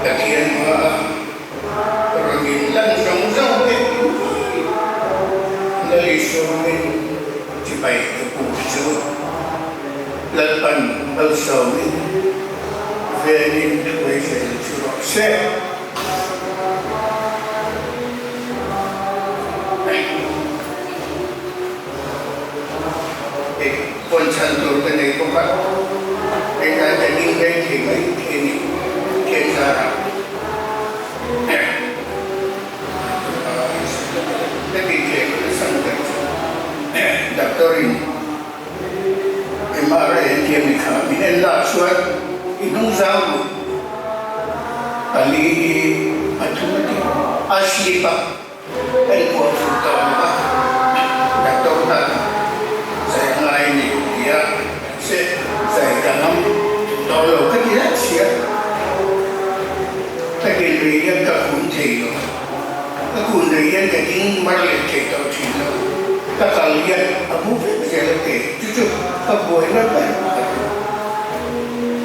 Pathian hmaa rawn inlan zawng zawng te hnuai Lal Isua hming chibai ka puk che u. Lalpan malsawmin venin hruai zel chu rawh se. Hei pawn chhan tur ka nei bawk a, hei tan ka ding reng thei mai thei a ni Pathian zarah. Ka tih theih loh nasa ang ber chu doctor in MRI an ti a mi kha min en lah chuan i hnung zau duh pali hi pathum a ti a slip a. Ka inkuah fuh tawh lo va, doctor tan zai a ngai a ni tia se zai ka ngam tawh lo ka ti zet sia. Ka din rei hian ka kun thei lo, ka kun rei hian ka ding mar leh thei tawh thin lo, ka kal hian a bu vek zel a ti, chu chu ka buai na ber pakhat a ni.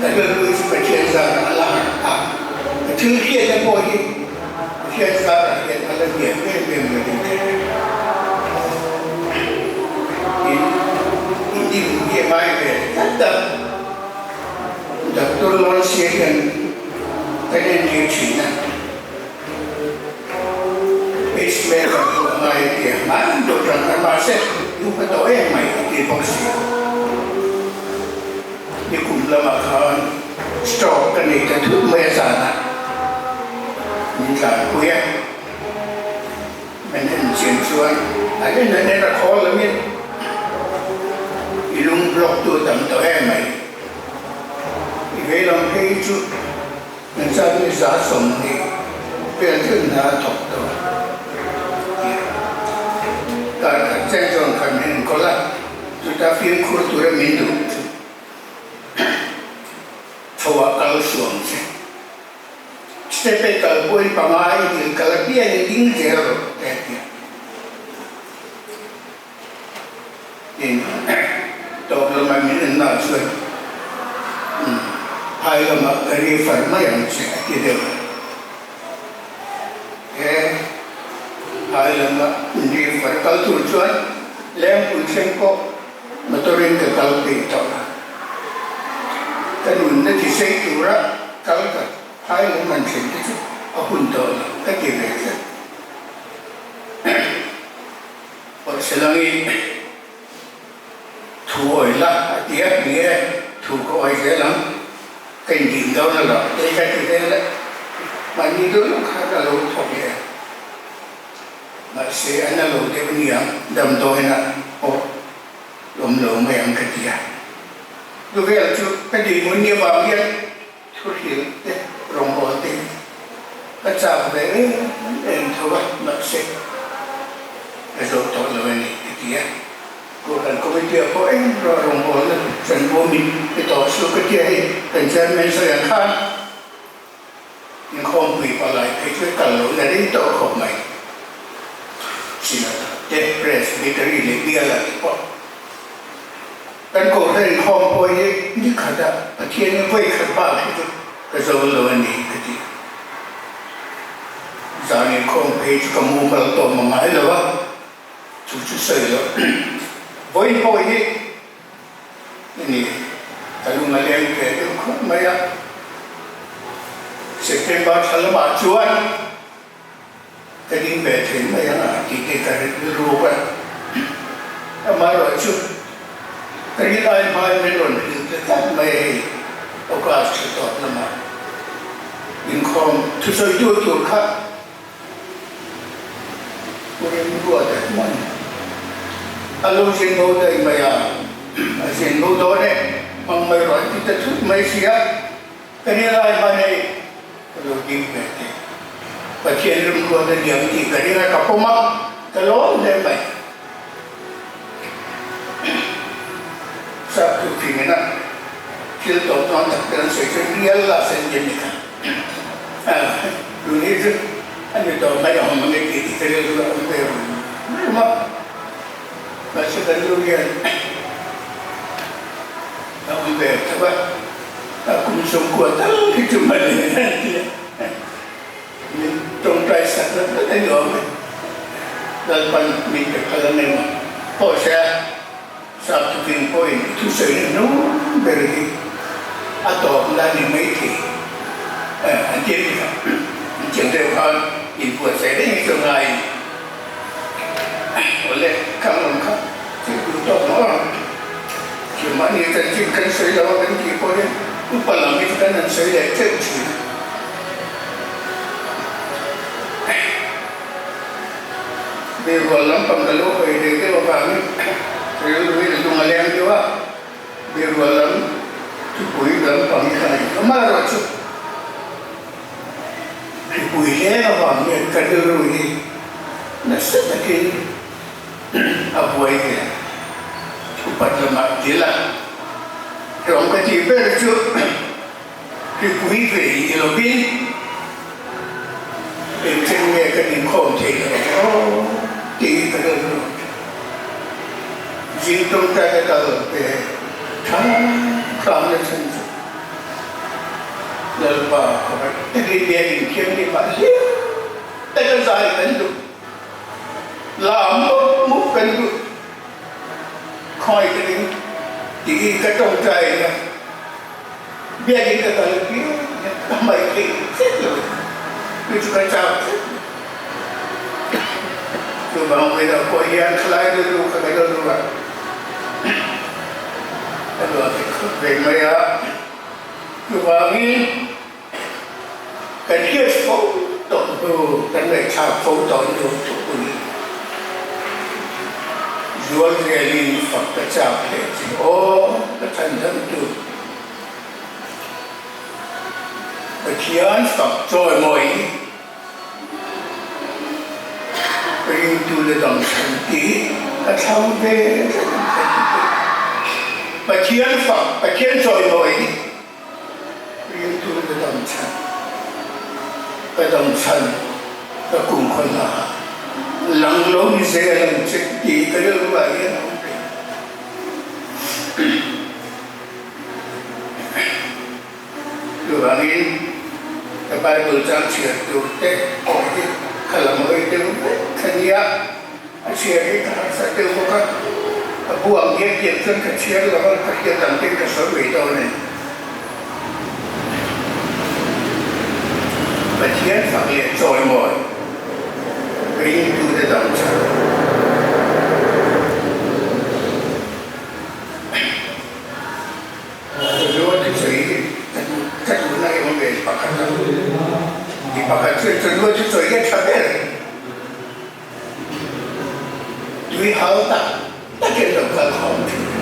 Ka rilru chu Pathian zarah a la harh a, ka thil hriatna pawh hi Pathian zarah hian a la hniam em em lo ding thei a. Tin, i dim hi a ngai ve tlat a, Doctor Lawrence hian kan entir thin a, Pacemaker chu a ngai a ti a, ngai deuh tan khan mahse i upa tawh em mai a ti bawk si a. Nikum lamah khan stroke ka nei ta thut mai a zanah min tlanpui a, min en chian chuan an en an en a khawl lamin i lung block tu a tam tawh em mai. I veilam phei chu Kan chak ni 20 vel thil hna a thawk tawh a ti a. Kar khat chen chuan khan min enkawl a, chuta fimkhur tura min duh chu tho ah kal suam che. Step e kal pawhin panga i dil kal a pian i ding zel rawh te a ti a. Tin, tawp lama min en nah chuan phai lamah ka refer mai ang che a ti deuh a. He phai lama min refer kal tur chuan Lengpui thleng pawh motor in ka kal peih tawh a. Ka nunna ti sei tura kal ka phai lam han thlen te chu a hun tawh lo ka ti ve tlat. Pawhselangin thu awi la a ti a, ni e, thu ka awi zel ang, ka indim dawn a lo tei ka ti vel e, mahni deuh deuh kha ka lo thawk leh a, mahse an a lo deuh nia damdawiinah pawh awm lo mai ang ka ti a, chuvel chu ka dinhmun ni avang hian Thuhrilh te, rawngbâwl te ka châk ve em em tho a, mahse ka zawh tawh lo a ni, a ti a. Kohhran Committee ah pawh eng rawh rawngbâwlna chanvo min pe tawh suh ka ti a, hei kan Chairman sawi ang khan inkhawmpui palai phei chu kal loh na rei tawh khawp mai. Synod te, Presbytery leh Bial ah te pawh. Kan kohhran inkhawm pawh hi ni khatah Pathian hi vawi khat bak hi chu ka zo lo a ni ka ti. Zan inkhawm phei chu ka mumal tawh ma ngai lo a, chu chu sawi loh. Vawi pawh hi ni ka lung a leng ve deuh khawp mai a, September thla lamah chuan Ka ding ve thei mai ang a tih te ka rilru a, amaherawhchu ka rilai hmain min rawn hrilh ta tlat mai a hei, August thla tawp lamah inkhawm thusawitu tur kha Pu Remruata hman a lo zin bo daih mai a, a zin bo dawn e, hmang mai rawh an ti ta thut mai si a. Ka ring lai hman hei ka lo ding ve teh. Pathian rimruat a niang tih ka ring a, ka pawm a, ka lawm hle mai. Sap chu fingin a thil tawp dawn tak te an sawi chuan rial la sen din ni kha. Tun hi chu a ni tawh mai awm ang e tih hi ka rilru a awm ve rum rum a. Mahse kan lu hian a awm ve tho a. A kum 90 tal hi chu mah ni an ti a. a ni awm e. Lalpan min pe phal ang emaw pawh se a, sap tukin pawhin i thusawi na hnung ber hi a tawp na ni mai thei an ti a ni kha. Chiang deuh khan inbuatsaih reng hi chu a ngai a ni. Awle, khang lam kha thil duh tawk mah ang. Thil mahni chanchin kan sawi lo a kan tih pawh hian upa lam hi chu kan han sawi leh teuh thin a. Birual lampang ka lo hawi ve deuh avangin rilru hi lung a leng deuh a, birual lam thupui lampang hi ka ngaihtuah amaherawhchu Mipui hleng avang hian ka rilru hi nasa takin a buai ve a, upat lamah dil a, hlawm ka tih ber chu mipui ve ni lovin engchen nge kan inkhawm thei lo ang aw tih hi ka rilru a tha. Zing tawngtai ka kal ve tha hram na chhan chu. Lalpa khawngaih takin biak inthianghlim ah hliam taka zai kan duh, lam mup mup kan duh, khawngaih takin tiin ka tawngtai a, biakin ka kal piang hian ka hmaih theih tlat lo a ni, chu chu ka chak tlat lo. Chuvang vawilah pawh hian thalai rilru kha ka rilru a. A luah ve khawp ve mai a, chuvangin kan hriat fo tawh hnu, kan ngaihthlak fo tawh hnu thupui zual zelin fak ka chak leh che aw ka chhandam tu Pathian fak chawimawi. Ringtu le dang chhan tih a thlang ve tlat ang ka ti pawh. Pathian fak, Pathian chawimawi ringtu le dang chhan, ka dang chhan ka kumkhaw hna lang lo ni zel ang che tih ka rilru ah hian a awm reng. Chuvangin, ka Bible chang chhiar tur te pawh hi ka lam hawi deuh vek a nia, a chhiar hi ka harsat deuh bawk a, a bu ang hian tiang chuan ka chhiar lo a, ka hriat ang ten ka sawi mai dawn a ni. Pathian fak leh chawimawi ringtute dang chhan. Chulua chu sawi ka duhna hi awm ve pakhat a, mi pakhat chuan chulua chu sawi a tha ber, tui hau tak takin lo kal khawm thin a,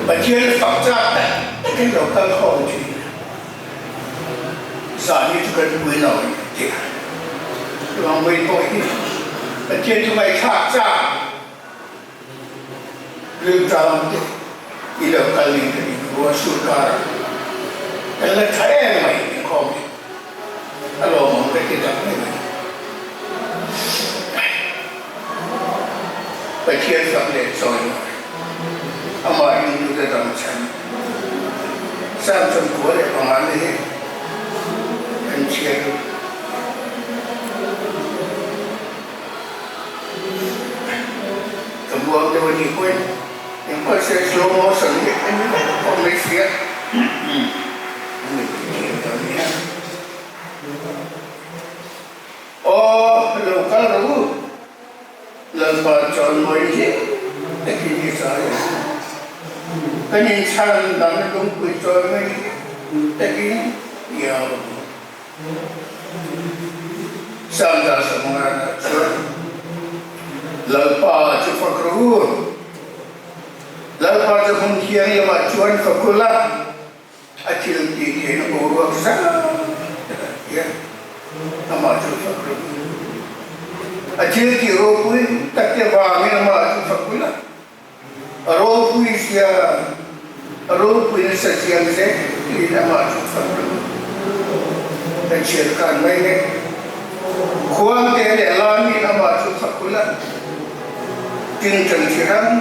Pathian fak chak tak takin lo kal khawm thin a, zan hi chu kan pui lo a ni a ti a, chuvang pawh hi Pathian chu ngaihthlak chak. Rilṭam te i lo kal in kan inhua sawrkar ah kan la ṭha em mai inkhawm hi a lawmawm ka ti tak mai mai. Pathian fak leh chawimawi amah ringtute dang chhan Samson 95 na hi kan chhiar lut. Ka buang deuh a nih pawhin engpawh se slow motion hi a ni vek pawh mai si a, a ni thiam dawn nia. Aw lo kal rawh u, Lalpa chuan mawi hlim takin i zai ang. Kan inchhan dan lungpui chawi mawi hlim takin i au ang. Sandra Samuel-a chuan, Lalpa chu fak rawh u. Lalpa chu hmun thianghlimah chuan fak ula, a thil tih theihna boruak zau takah hian amah chu fak rawh u. A thil tih ropui takte vangin amah chu fak ula. A ropui sia, a ropui nasa chiang zel tiin amah chu fak rawh u. Kan chhiat khan mai mek. Khuangte leh Lamiin amah chu fak ula, tin kan chi hrang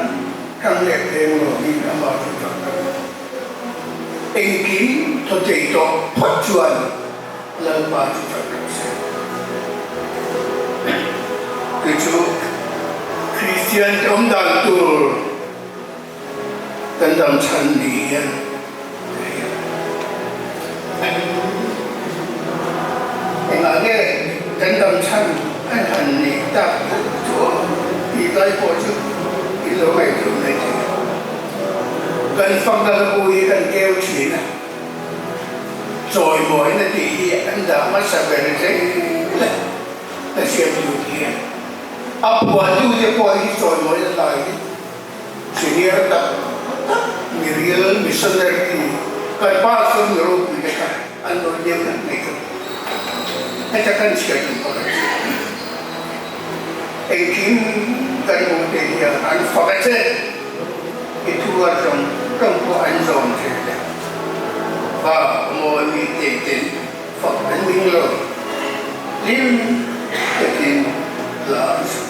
hrang leh peng lawmin amah chu fak rawh u. Engkim thaw thei tawh phawt chuan Lalpa chu fak rawh se. Chu chu Kristian te awm dan tur kan dam chhan ni hian ka hria. Engah nge kan dam chhan an han neih tak tak chu aw tih lai pawh chu in lo ngaihtuah mai thei a. Kan fakna hlabu hi kan keu thin a. Chawimawina tih hi an dah hmasa ber zel a, ka hriat lut hian a phuahtute pawh hi chawimawina lai hi senior tak tak mi real missionary kan pastor mi ropui te kha an lo hniam vek mai ka ti. Heta kan chhiar tum pakhat chu engkim kan hmuh te hian an fak a che. I thu a zawng zawng pawh an zawm thei le. Pa mawi mi te ten fak an ning lo. Hlim takin hla an sa.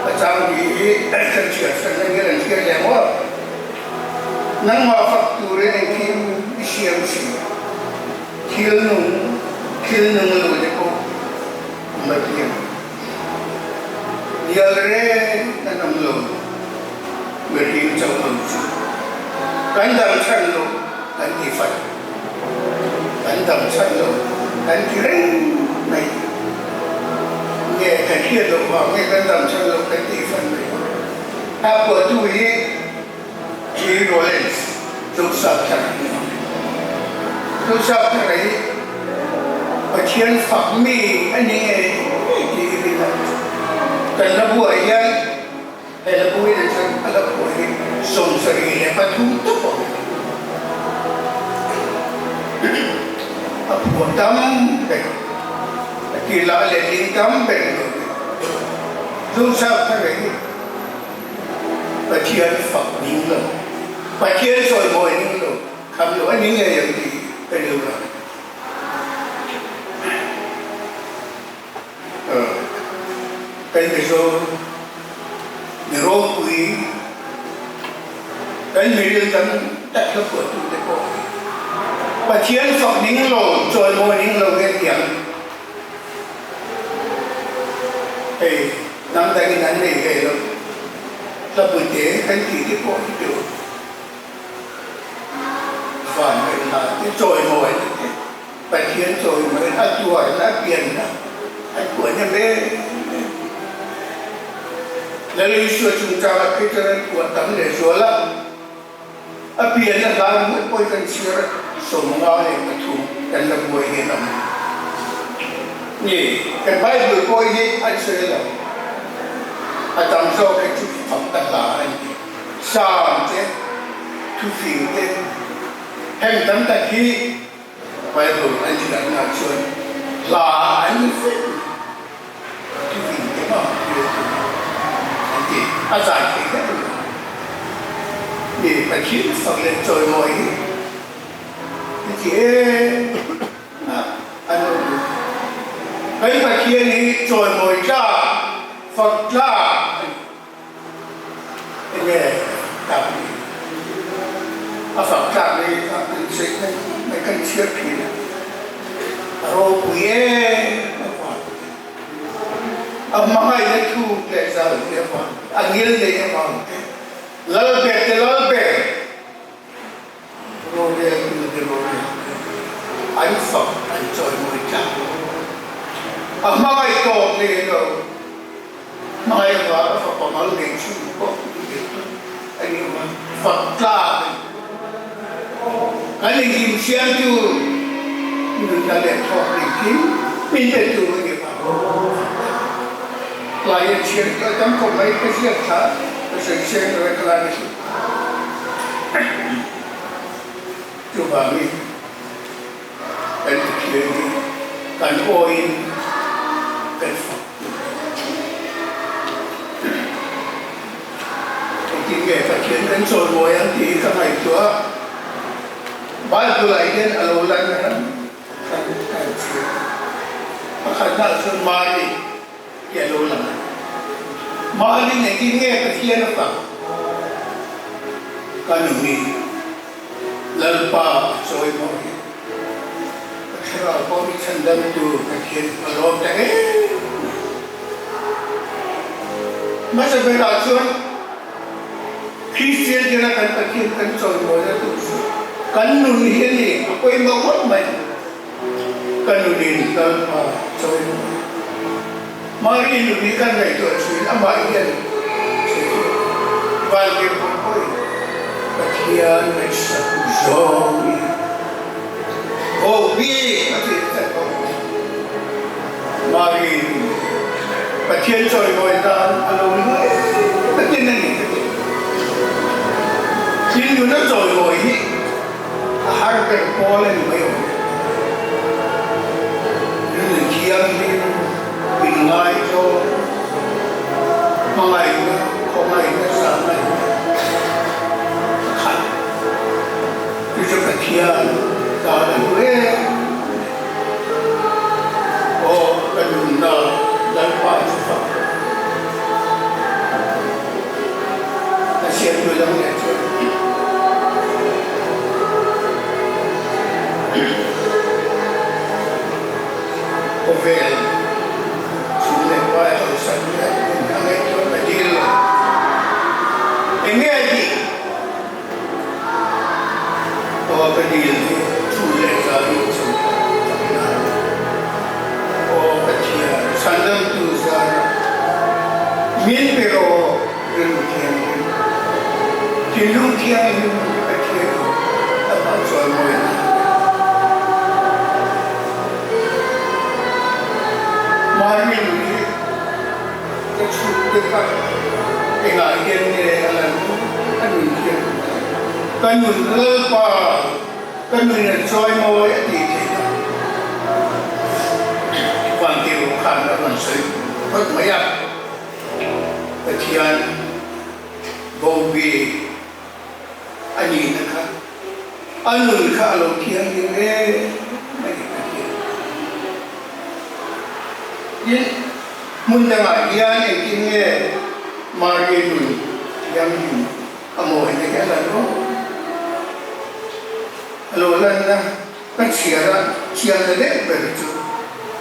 A chang hi hi kan chhiar san a nge an hriat leh maw? Nangmah fak turin engkim i siam si. Thil nung, thil nung lo te pawh matliam. Bial reng an awm lo, mihring chauh lo chu. Kan dang chhan lo kan ti fat, kan dang chhan lo kan ti reng mai. Nge kan hriat loh vang nge kan dang chhan lo kan ti fat mai. A phuahtu hi G. Rollins, Joseph Thar a ni ang. Joseph Thar hi Pathian fak mi a ni ngei ngei tih i rin a. Kan la buai hian he la buai leh chuan a la phuah hi 73 tawp a awm. A phuah tam ber, a ti lah letling tam ber lo ni. Joseph Thar hi. Pathian fak ning lo, Pathian chawimawi ning lo, kham lo a ni ngei ang tih ka rilru a. Kan Mizo mi ropui, kan miril tam tak hla phuahtute pawh hi Pathian fak ning lo, chawimawi ning lo hian tiang hei hnam dangin an nei ve lo. Hlapute kan tih te pawh hi chu van ngaihna te chawimawina te Pathian chawimawina a tuarna a pianna a tuahna mek mek. Lal Isua chungchangah phei chuan an tuah tam leh zual a. A pianna hla ringawt pawh hi kan chhiar a, 53 kan la buai hian a awm. Ni, kan Bible pawh hi an sawi lo. A tam zawk hi chu fakna hla a ni. Psalm te, thufing te, heng tam tak hi Bible an chhiarnaah chuan hla an ni fek mai. Thufing te mah hriat tur an ti. A zai thei vek lo. Mi Pathian fak leh chawimawi hi heti em a an awm lo. Kan Pathian hi chawimawi tlak, fak tlak a ni. Enge tak ni? A fak tlak nei kha an sawi mai mai kan chhiar thin a, a ropui em avang te, a hmangaihna thuk leh zau te avang te, a ngil neih avang te, lal ber te lal ber, roreltu te roreltu an fak an chawimawi tlak. A hmangaih tawp nei lo. Hmangaih vang a fapa mal nei chhung pawh ni ve tawh a ni awm a, fak tlak a ni. Kan inhlim siamtu nunna leh thawk engkim min pe tu a ni vang fak tlak a ni. Tlai a chhiar tawh tam khawp mai ka ziak thla ka sawi chiang lo e ka lai ka hrilh. Chuvangin kan Pathian hi kan awiin kan fak tur a ni. Engtin nge Pathian kan chawimawi ang tih hi ka ngaihtuah a, Bible-ah hian a lo lan ran ran kan chhiar a. Pakhatnaah chuan Mari hi a lo lang a. Mari'n engtin nge Pathian a fak? Ka nuni. Lalpa a chawimawi. Ka thlarau pawh mi chhandamtu Pathian ka lawm ta em mai. Hmasa berah chuan Kristian tena kan Pathian kan chawimawina tur chu kan nun hi a ni, a pawimawh ngawt mai. Ka nunin Lalpa chawimawi. Mari nun hi kan ngaihtuah thin, amah hian chhehchhuah vantirhkoh pawhin Pathian ngaihsak zawng i ho bik a tih tlat bawk. Mari nun hi Pathian chawimawi tan a lo ni mai takin a ni ka ti. Thil nuna chawimawi hi A har ber pawl a ni mai awm e. Rilru thianghlim, inngaihtlawm, hmangaihna, khawngaihna, zahngaihna a khat. Chu chu Pathian tan a hlu em a ni. Aw ka nunna Lalpa chu fak rawh. A siamtu dang leh chuan Khawvel chung leh vai hausak hi a hun a ngaihtuah ta dil lo. Eng nge a tih? Aw ka dil hi thu leh za in chu tak nan. Aw Pathian, chhandamtu zara min pe rawh rilru thianghlim. Thinlung thianghlim Pathian aw amah chawimawi nan pe. Mahni nun hi ka chhut te kha engah hian nge a lan a nun thiam ka nun Lalpa Ka nun an chawimawi a tih theih a, Vantirh khan a rawn sawi phawt mai a, Pathian Bobi a nihna kha a nun kha a lo thianghlim em a ni Pathian. Tin, hmun dangah hian engtin nge Mari nun thianghlim A mawina hi a lan rawh. A lo lanna ka chhiar a chiangna deuh ber chu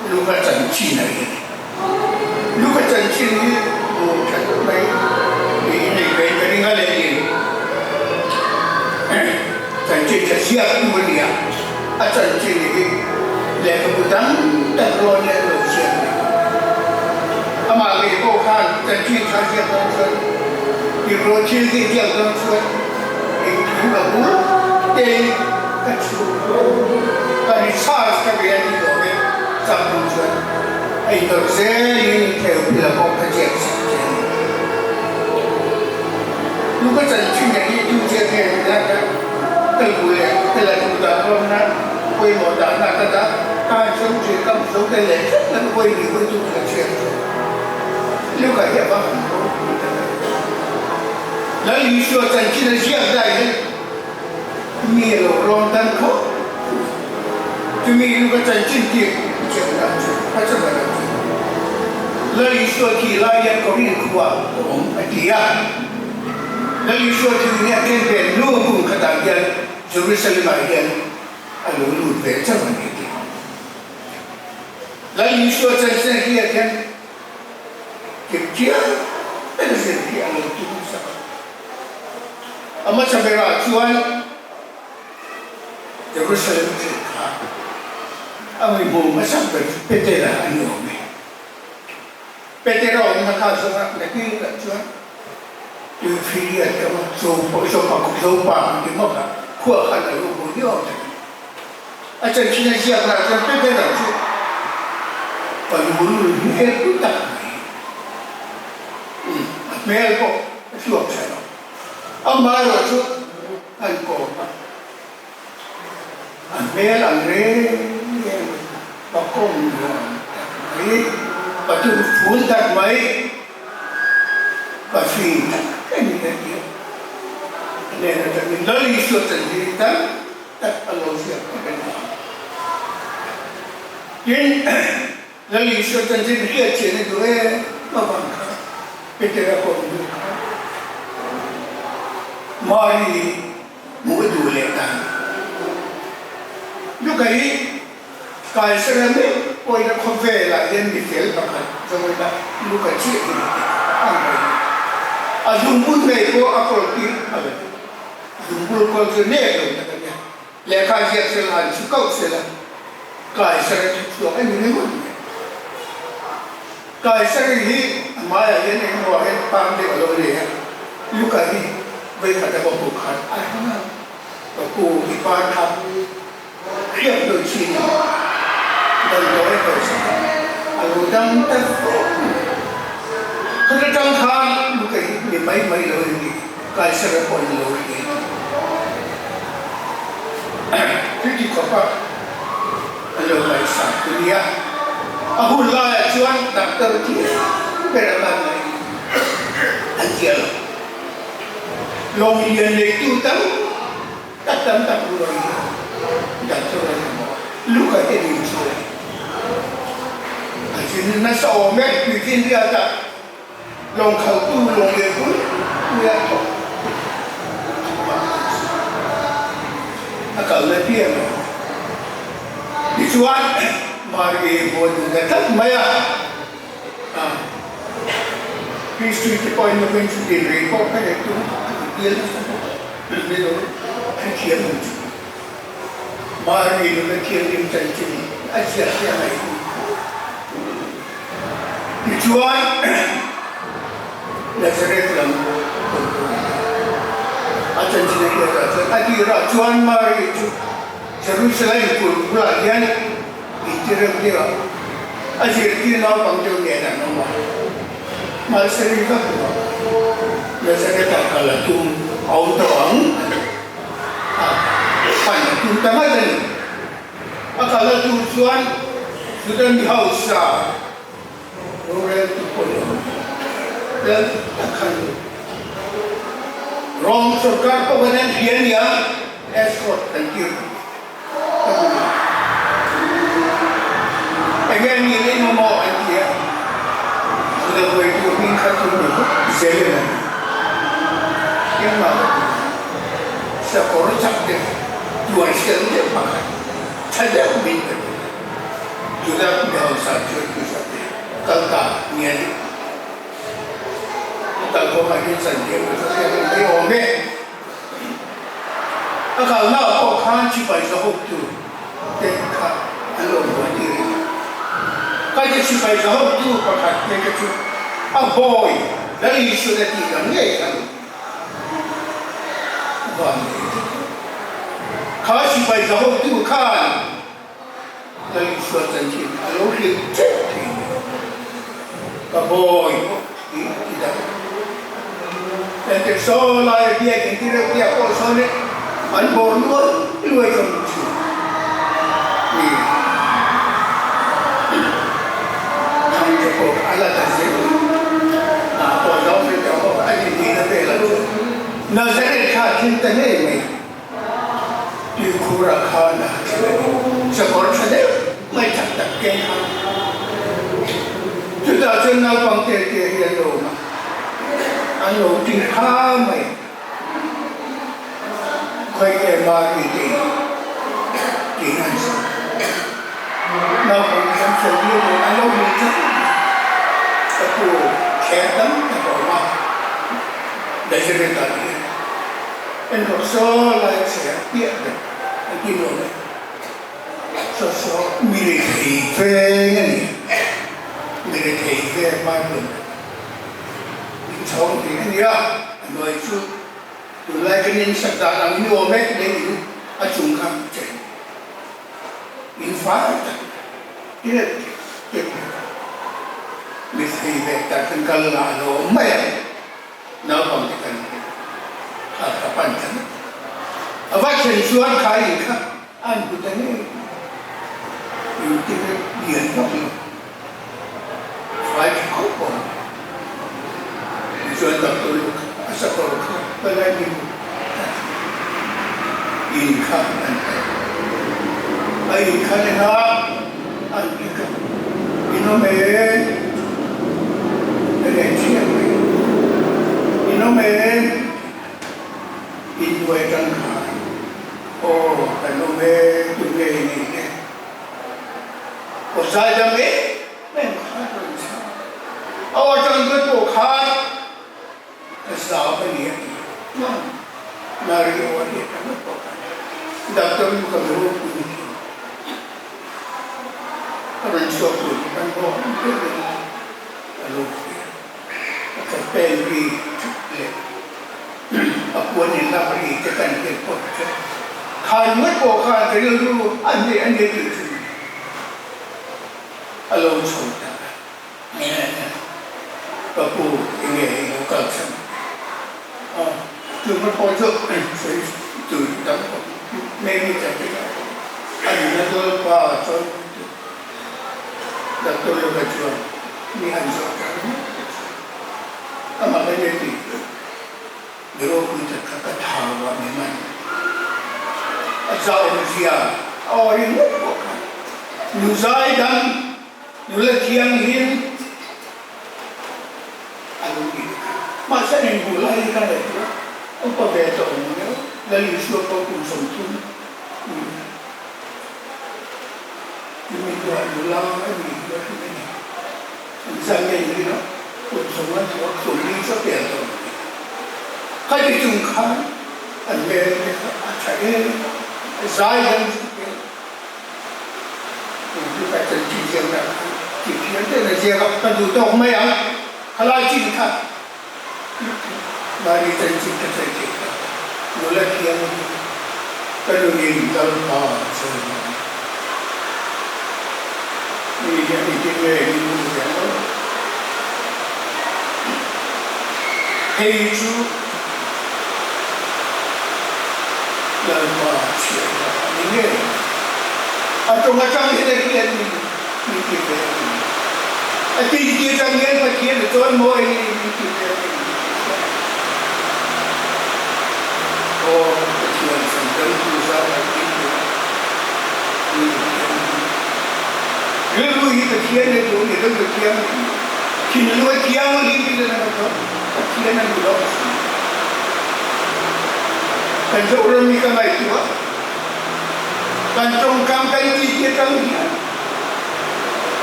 Luka chanchin a hi a ni. Luka chanchin hi hmuh that mai niin nei ve ka ring a leh chanchin tha ziaktu a ni a, a chanchin hi lehkhabu dang tak rawn hi an lo ziak a ni. Amah ngei pawh khan chanchin tha ziak dawn chuan Tihrawl thil hi ziak dawn chuan engkim a bul tein ka chhuk ka research ka ve a ni awm e, chak hnu chuan a inawrh zelin Theophila pawh ka ziak sak che a ni. Luka chanchin hi tu chiah nge ni lai kha ka lu leh ka la duh dah rawmna pawimawh dahna ka dah tan chuan thil kam zo te leh tlat lan hawi ni hawi tu ka chhiat chu Luka hi a va han ropui tak a ni. Lal Isua chanchin a ziak dai hian mi a lo rawn dan khawp chumi Luka chanchin tih chiah dan chu a chhan a chu Lal Isua thih lai hian Korin khua a awm a ti a. Lal Isua chu nia ken ve nu kum khatah hian Jerusalem-ah hian a lo lut ve chauh a ni tih. Lal Isua chanchin hian hian kimchiang ber zir hi a lo tum sak a. A hmasa berah chuan Jerusalem thlen kha a ngaihmawh hmasa ber chu Petera a ni awm e. Petera awmna kha zawng a nakin lah chuan Tuifiria te awm a, Zopa Zopa Zopa an ti ngawt a, khua khan a lo hmu ni awm tak a ni. A chanchin a ziak lah chuan Petera chu pa lurul hmel pui tak mai a hmel pawh a hluak tha lo. Amaherawh chu an kawm a. A hmel ang reng reng pa kawng nuam tak mai, pa chu fun tak mai, pa fing tak a ni a ti a. A hnen atangin Lal Isua chanchin tam tak a lo ziak vek a ni ang. Tin, Lal Isua chanchin hriat chian a duh em avang kha Petera kawm duh kha Mari Hmuh a duh leh ta. Luka hi Kaisara meuh pawhin a khawvelah hian mi fel pakhat zawng ila Luka chiah hi ni teh ang mai. A zungbun ngei pawh a kawl tir phal a ni. Zungbul kawl chu nep lo tak a nia. Lehkha ziak sela han chhu kauh sela Kaisar a thut chhuak a ni ringawt mai. Kaisar hi a hmaiah hian engemaw ah hian pang deuh a lo nei a, Luka hi vawikhat a va hmuh khan a hlang a, ka pu i par kha hriat dawi chin in damdawi a kalsak a, a lo dam ta fo mai. Khata tang khan Luka hi mi mai mai lo in ni, Kaisar a pawh in lo hria a ni. Chuti khawp a a lo ngaihsak chu nia. A hun laiah chuan doctor thiam ber a lan mai an tia lo. Lawng lian neitu tam tak tam tak ruai hian doctor an mamawh a, Luka te rin chu a ni. A zin nasa awm e, Tuifinriatah Lawng khaltu lawng leh pui pui a thawk thawk a kal na piang a. Tichuan Mari huan duh ta tlat mai a, Kristui te pawhin lovin chutin rei pawh ka nei tum a ti pial nasa bawk a, ni lo hrethiam ang chu. Mari nuna thianghlim chanchin a ziak hi a ngaihtuah. Tichuan, Nazareth lam hawn tur a ni a. A chanchin a hriatah chuan a tirah chuan Mari chu Jerusalem kulh bulah hian inti reuh deuh a, a zirtir naupang deuh nen an awm a. Mahse ri vak lo a, Nazareth-ah kal a tum a awm tawh ang a pan a tum ta ngat a ni. A kal a tur chuan Juda mi hausa roreltu pawimawh tel tak kha ni. Rome sorkar pawh khan an hria nia escort an tir ta bawk a. Enge an nih leh mamawh an ti a, Juda hruaitu hming kha chu ni zel a ni. Engmah ka ti lo. Sakawr chak deuh. Tuai siam deuh pakhat tha deuh min pe bawk a. Juda mi hausa chuan puisa pe kal ta nia ni. A kal kawngah hian chantir ka hre reng mai awm e. A kalna ah pawh khan chipai zahawktu te kha an lo buai tir a ni. Kaite chipai zahawktu pakhat te kha chu a bawi Lal Isua tih dang ngei kha a ni. Kha sipai za hotu khan Lal Isua chanchin a lo hrilh teuh thei mai. Ka bawi pawh hi a ti dang. Entir saw laia biak inti reuh tih a pawh sawn e, an bawr luai luai ka hmu thin. Ni thangte pawh a la ta zel a, hna pawh zo fel tawh bawk a inhmuhna velah chuan Nazareth kha a thil ta ngei mai. Tuikhurah khan a ha thil a ni. Sakawr tha deuh mai tak tak keng kha. Chutah chuan naupang te te hi an lo awm a, an lo ti kha mai. Khawi nge Mari te tiin an sawi. Naupang te an fel viau mai, an lo hmuh tlat mai. Ka pu kher tam tak a awm a, Nazareth-ah hian en rawh saw lai chhe piah deuh an ti nuam e. Saw saw mi rethei veng a ni, mi rethei veng Bible. In chhawng tih a nia, a hnuai chu tunlai kan insak dan ang hi awm e lei in a chung kha chen in fai tak tirep tirep mai kha mi thei ve tak kan kal lah a lo awm mai a, naupang te kan kha kha pan ta ngawt a va thlen chuan kha in kha a an hmu ta ngei in tirep lian vak lo. Fai tha khawp awm. Tichuan doctor in a sakawr kha ka lai min ta chu in kha an pe. A in kha nen a an kik a, in awm e, ka nei chiah mai, in awm e, in hnuai atang khan aw kan awm e, tunge i nih le. Aw zaidam em em kha a rawn chhang a. Aw atang duat pawh khan ka Doctor Luka mi ropui ni thin. A rawn chhuak tur chu kan haw han deuh in a lo hria. A ka pen ri thut leh a puan in lak ri te kan hriat pawh chu khai ngawt pawh khan ka rilru a hneh a nia tih chu a lo chho ta a. Ka pu enge i lo kal chhan a, chuma pawh chu sawi tur dang pawh maybe ka ti a, a nuna dawl pa chuan Doctor Luka chuan mi han zawh ta ringawt te chu amah ka nia tih mi ropui tak kha ka thau a mi man a zau zia a aw ringawt pawh kha nu zai dang Nula thianghlim a lo ni vek a. Mahse an inhmuh lai hi ka ngaihtuah a, upa ve tawh ang deuh, Lal Isua pawh kum 30 ni a. Chumi hnuah nula a nih hnu a hrim a ni. An zan nge ni lo, kum sawmnga chhuak 40 chu a pian tawh ang ni. Khati chung khan an hmel te kha a tha em a, zai dang chu pian. Ka chanchin ziakna tih thiam deuh na ziak a, ka duh tawk mai ang, khalai chin kha mahni chanchin ka sawi theih ta, nula thiam hi ka nunin Lalpa a sawi mai. Mi hian engtin nge min hmu ve ang aw? Hei chu Lalpa chhiarna a ni ngei. A tawng atang hian a hian min min ti ve a ni. A tinti atang hian Pathian a chawi mawi a ni min ti ve a ni min ti ve a ni. Aw Pathian chhandamtu zara ding leh mi thiam hi. Rilru hi Pathian a duh ni, rilru thianghlim, thinlung a thianghlim hi chuan a tawp. Pathian a ni lo a si. Kan Zoram hi ka ngaihtuah, kan tawngkam kan titi atang hian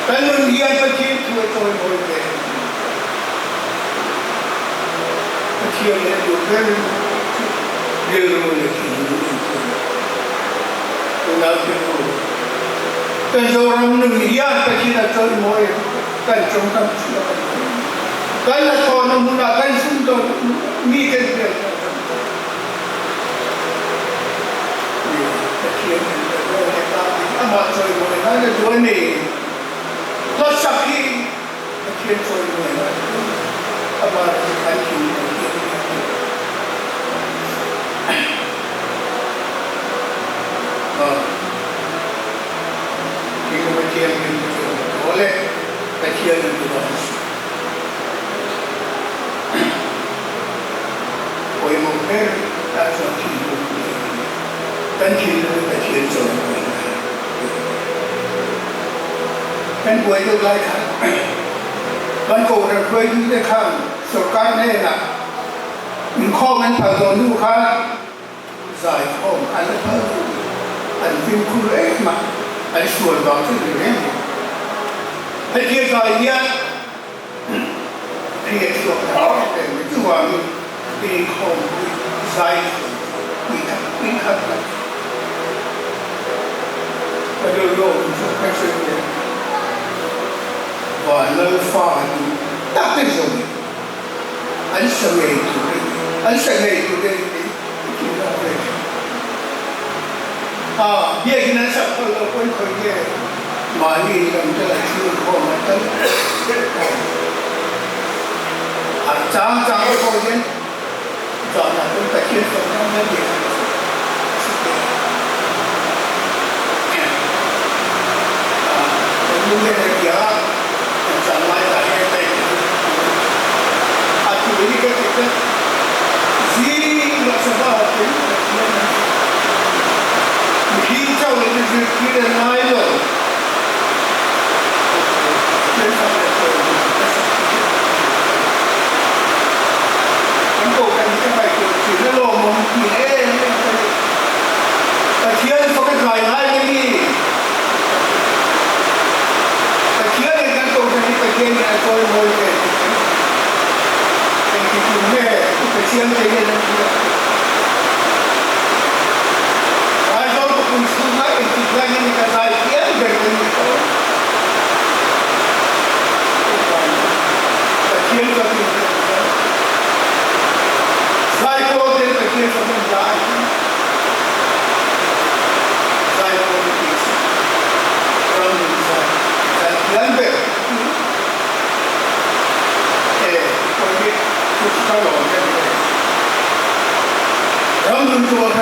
kan nun hian Pathian thu a chawimawi ve em tih Pathian leh duh ber chu rilru leh thinlung inthun a. Unaute u, kan Zoram nun hian Pathian a chawimawi em? Kan tawngkam chhuak a ni. Kan la thlawhna hmunah kan sumdawn mi kan hriat loh kan ta. Ni, Pathian in ka dawn e ta tih amah chawimawi nan a duh a ni. Hlasak hi Pathian chawimawi nan a duh a ni. Amah chu kan thinlung hian a ni. Thinlung a thianghlim te chu an thawl e, Pathian an ti dawn si. Pawimawh ber ah chuan thinlung a thianghlim a, kan thinlung hi Pathian chawimawi na a ni. Kan buai deuh lai khan kan kohhran hruaitute khan sorkar hnenah inkhawm an phal tawh hnu khan, Zaikhawm an la phal duh lo. An fimkhur em a, an sual vang chu ni reng lo. Hetia zai hian hriat chhuak ta em em mai. Chuvangin inkhawmpui zaikhawm chu tih tak in khat lo. Ka rilru awm chu ka hre ve. Vanlalfa duh tak te zawng. An sa ngei tur a ni. An sa ngei tur a ni tih i tih lak ve thin. A, biakin an sak phal loh pawn khawi nge mahni lam te la chhung khawm a tal awm. A chang chang te pawh hian zanah pawn Pathian fawm ram la biak an chu a si te. A, kan nu hian a bia a. Kan chan lai dah hian ka inti a tu hi ka ti tlat zing ah sava ah te Pathian an ti mihring chauh in zirtir an ngai lo Pathian fak leh chawi hun ka sak te hi kan kohhran hi ka ngaihtuah thin a lawmawm thin em em ka ni Pathian fak a zai ngai ka ni. Pathian in kan kohhran hi Pathian in a chawimawi ve tih kan hmu. Engti tum nge i Pathian te hian an hriat theih? Aizawl khawpui.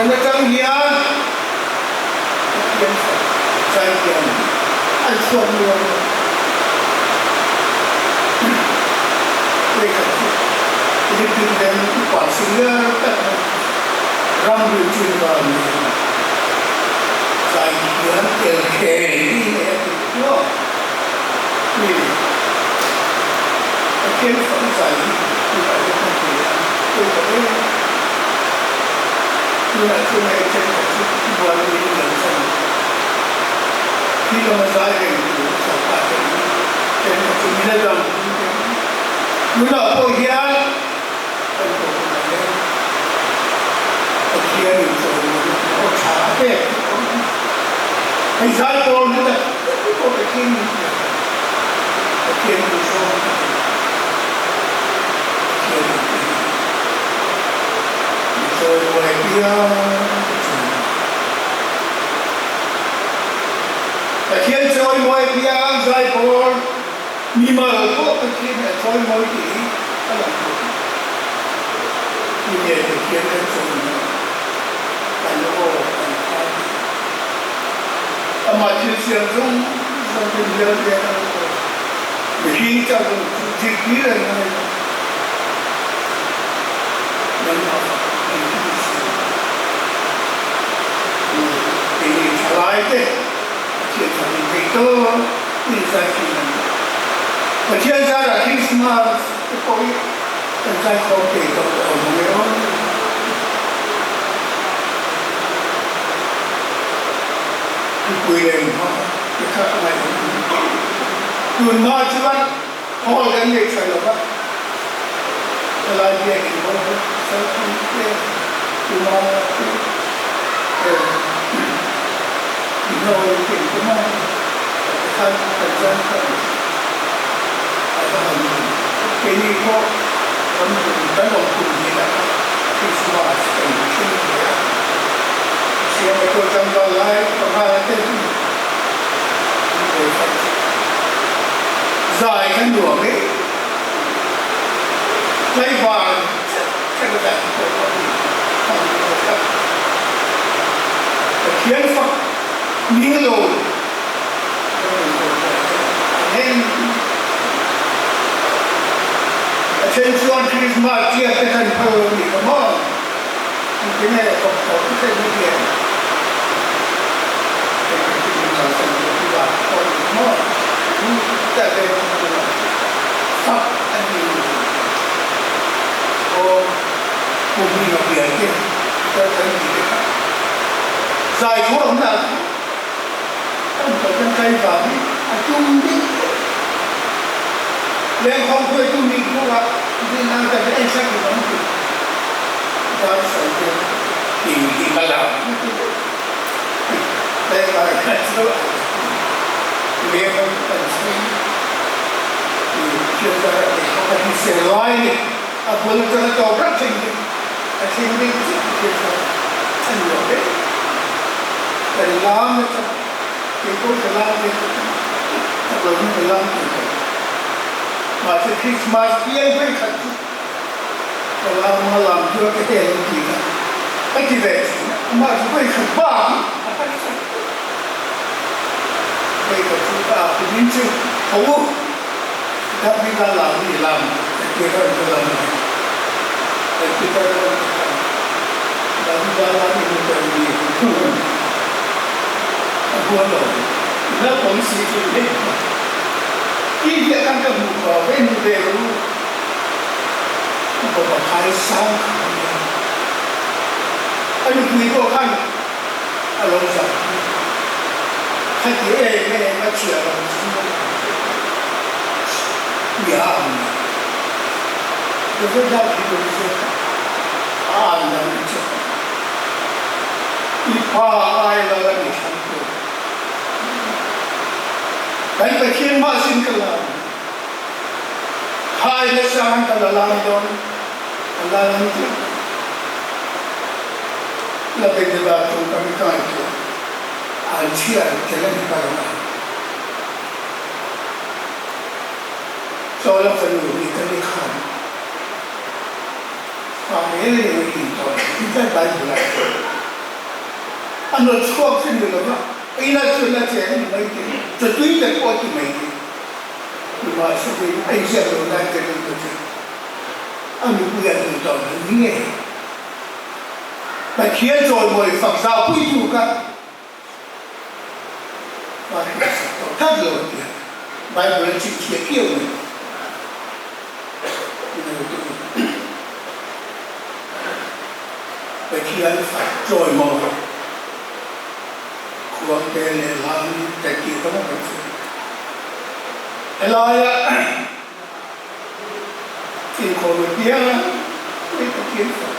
Kohhran atang hian Pathian fak zaithiam hi an chhuak nuam lo. Vawikhat chu Philippine ram upa senior tak mai ramri chin vang nen zaithiam tel khel hi nge a tih kuau mi Pathian fak zai hi tunah hian ka hmu a, vawikhat em. Tunah chuan hei thenkhat chu buai min lo chan a, khi lama zai reng tur a chauh ta te hi thenkhat chu min la dam pui te hi tunah pawh hian kan kohhranah hian Pathian in chawimawi aw tha a pek te pawh hi hei zai pawl hi tak tak te pawh Pathian in pek a, Pathian duhzawng te pawh Pathian in pek a. Chawimawi piang te chu Pathian chawimawi piang zaipawl mimal pawh Pathian hi a chawimawi tih hi a lang bawk a. Tinge Pathian kan chawimawi kan aw kan phai hi amah thil siam zawng zawng te bial bial a lo awm mihring chauh lo chu zirtir an ngai lo. Pathian zarah Krismas te pawh hi kan zaikhawm thei tawh lo ang nge aw. Thupui lem hma te kha a ngaihawm ang. Tunhma chuan Hall kan nei tha lo va, helai biakin pawh hi Salpui te, Tumala te, Hnawi te in awm a, tikhan kan zam kha an ti. A va han ni. Keini pawh ram kum kan awm kum hnihah kha Christmas kan thleng ve a, Siama pawh tlangval lai panga te an ve kha. Zai kha nuam e. Tlaivar chet chet a zai pawh pawh hi a ni lo tlat. Pathian fak ning lo kan rawn pawh pawh te a heng. A then chuan Krismas tiat te kan phal lo ni ka maw? Engtin nge fak tawh te kha in hian A hnawt chhuak chu ni lova, a inah chuan a cheng a ni mai thei, chaw tui tak pawh a ti mai thei. Nimahsela a inziak loh lai ka rilru chu a nupui a duh tawh lo ni ngei. Pathian chawimawi fak zahpuitu kha pa hriatsak tawh tlat lo a ti a, Bible a chhinchhiah kiau mai. Pathian fak chawimawi khuangte leh hlang te tih ka mawh chu helaia inkhawm apianga hei Pathian fak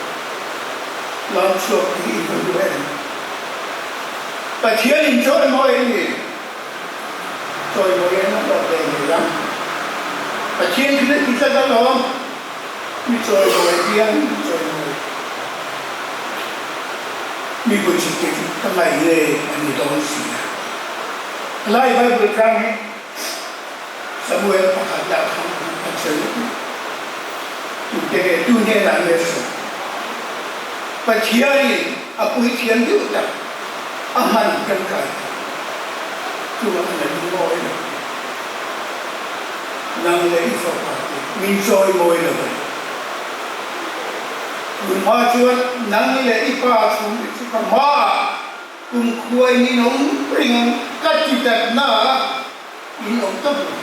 lam chhuak hi in va duh em? Pathian in chawimawi a ni. Chawimawi an hlawh ve ngei ang. Pathian thil a ti tlat alawm. Mi chawimawi biang mi chawimawi mi buchik te chu ka ngaih nge a ni dawn si a. Helai Bible chang hi Samuel pakhat lah khan an sawi leh mai. Tute nge tu hnenah nge sawi? Pathianin a puithiam deuh tak a hman tangkai tak chungah a la lungawi lo. Nang leh i fapa te min chawimawi lo ve. Tun hma chuan nang leh i pa chhung te chu ka hmaah kumkhuain in awm reng ang ka ti tatna in awm tawp lo.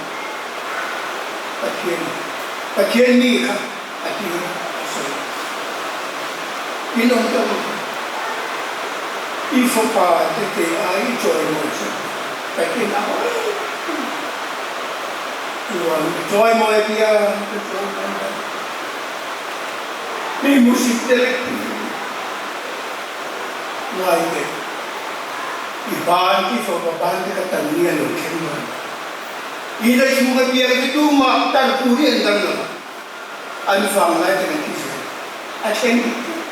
Pathian Pathian mi kha a ti a sawi. In awm tawp lo. I fapa te kei ai i chawimawi chu Pathian a hawi reng. Chuan chawimawi piang te chuan kan dam. Mi hmusit te lek ngai te i ban i fapa ban te ka tan ni a lo thleng dawn. I la chhung a piang te tumah tar tur hi an dam lo a, an vang lai te kan ti zel. A thleng dik tlat.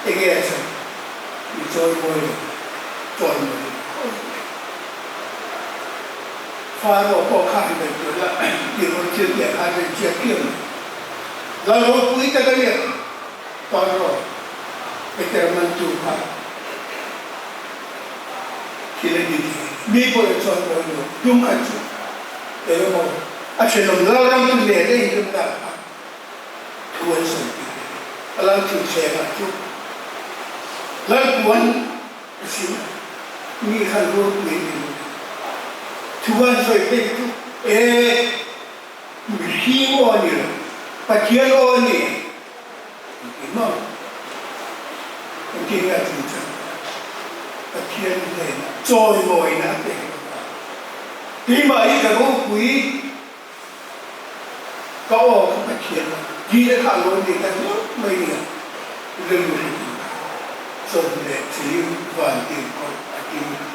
Enge a chhan? Mi chawimawi lo, chawimawi lo hawi mai. Faro pawh kha han ngaihtuah la, tih rawn thil tih ah khan a inchiat piang mai. Lal ropui tak a nia, Faro, Peter mantu kha thil a ni thei a ni. Mi pawh in chawimawi lo tum khat chu eng emaw a thenawm Lalram chu nen a inremna kha thu an sawi tir a ni. A lal thilthleng ah chu Lalpuan a sin a, mi khan ropui an ti lo. Thu an sawi phei chu e mihring aw a ni lo, Pathian aw a ni an ti maw? Engtin nge a chungchang kha Pathian hnenah chawimawina a pek lo a, keimah hi ka ropui. Ka aw ka Pathian a dil kha a lo nei ta hlauh mai nia, rilru hre tur kha chawm leh chilim van tir kawt a tin kha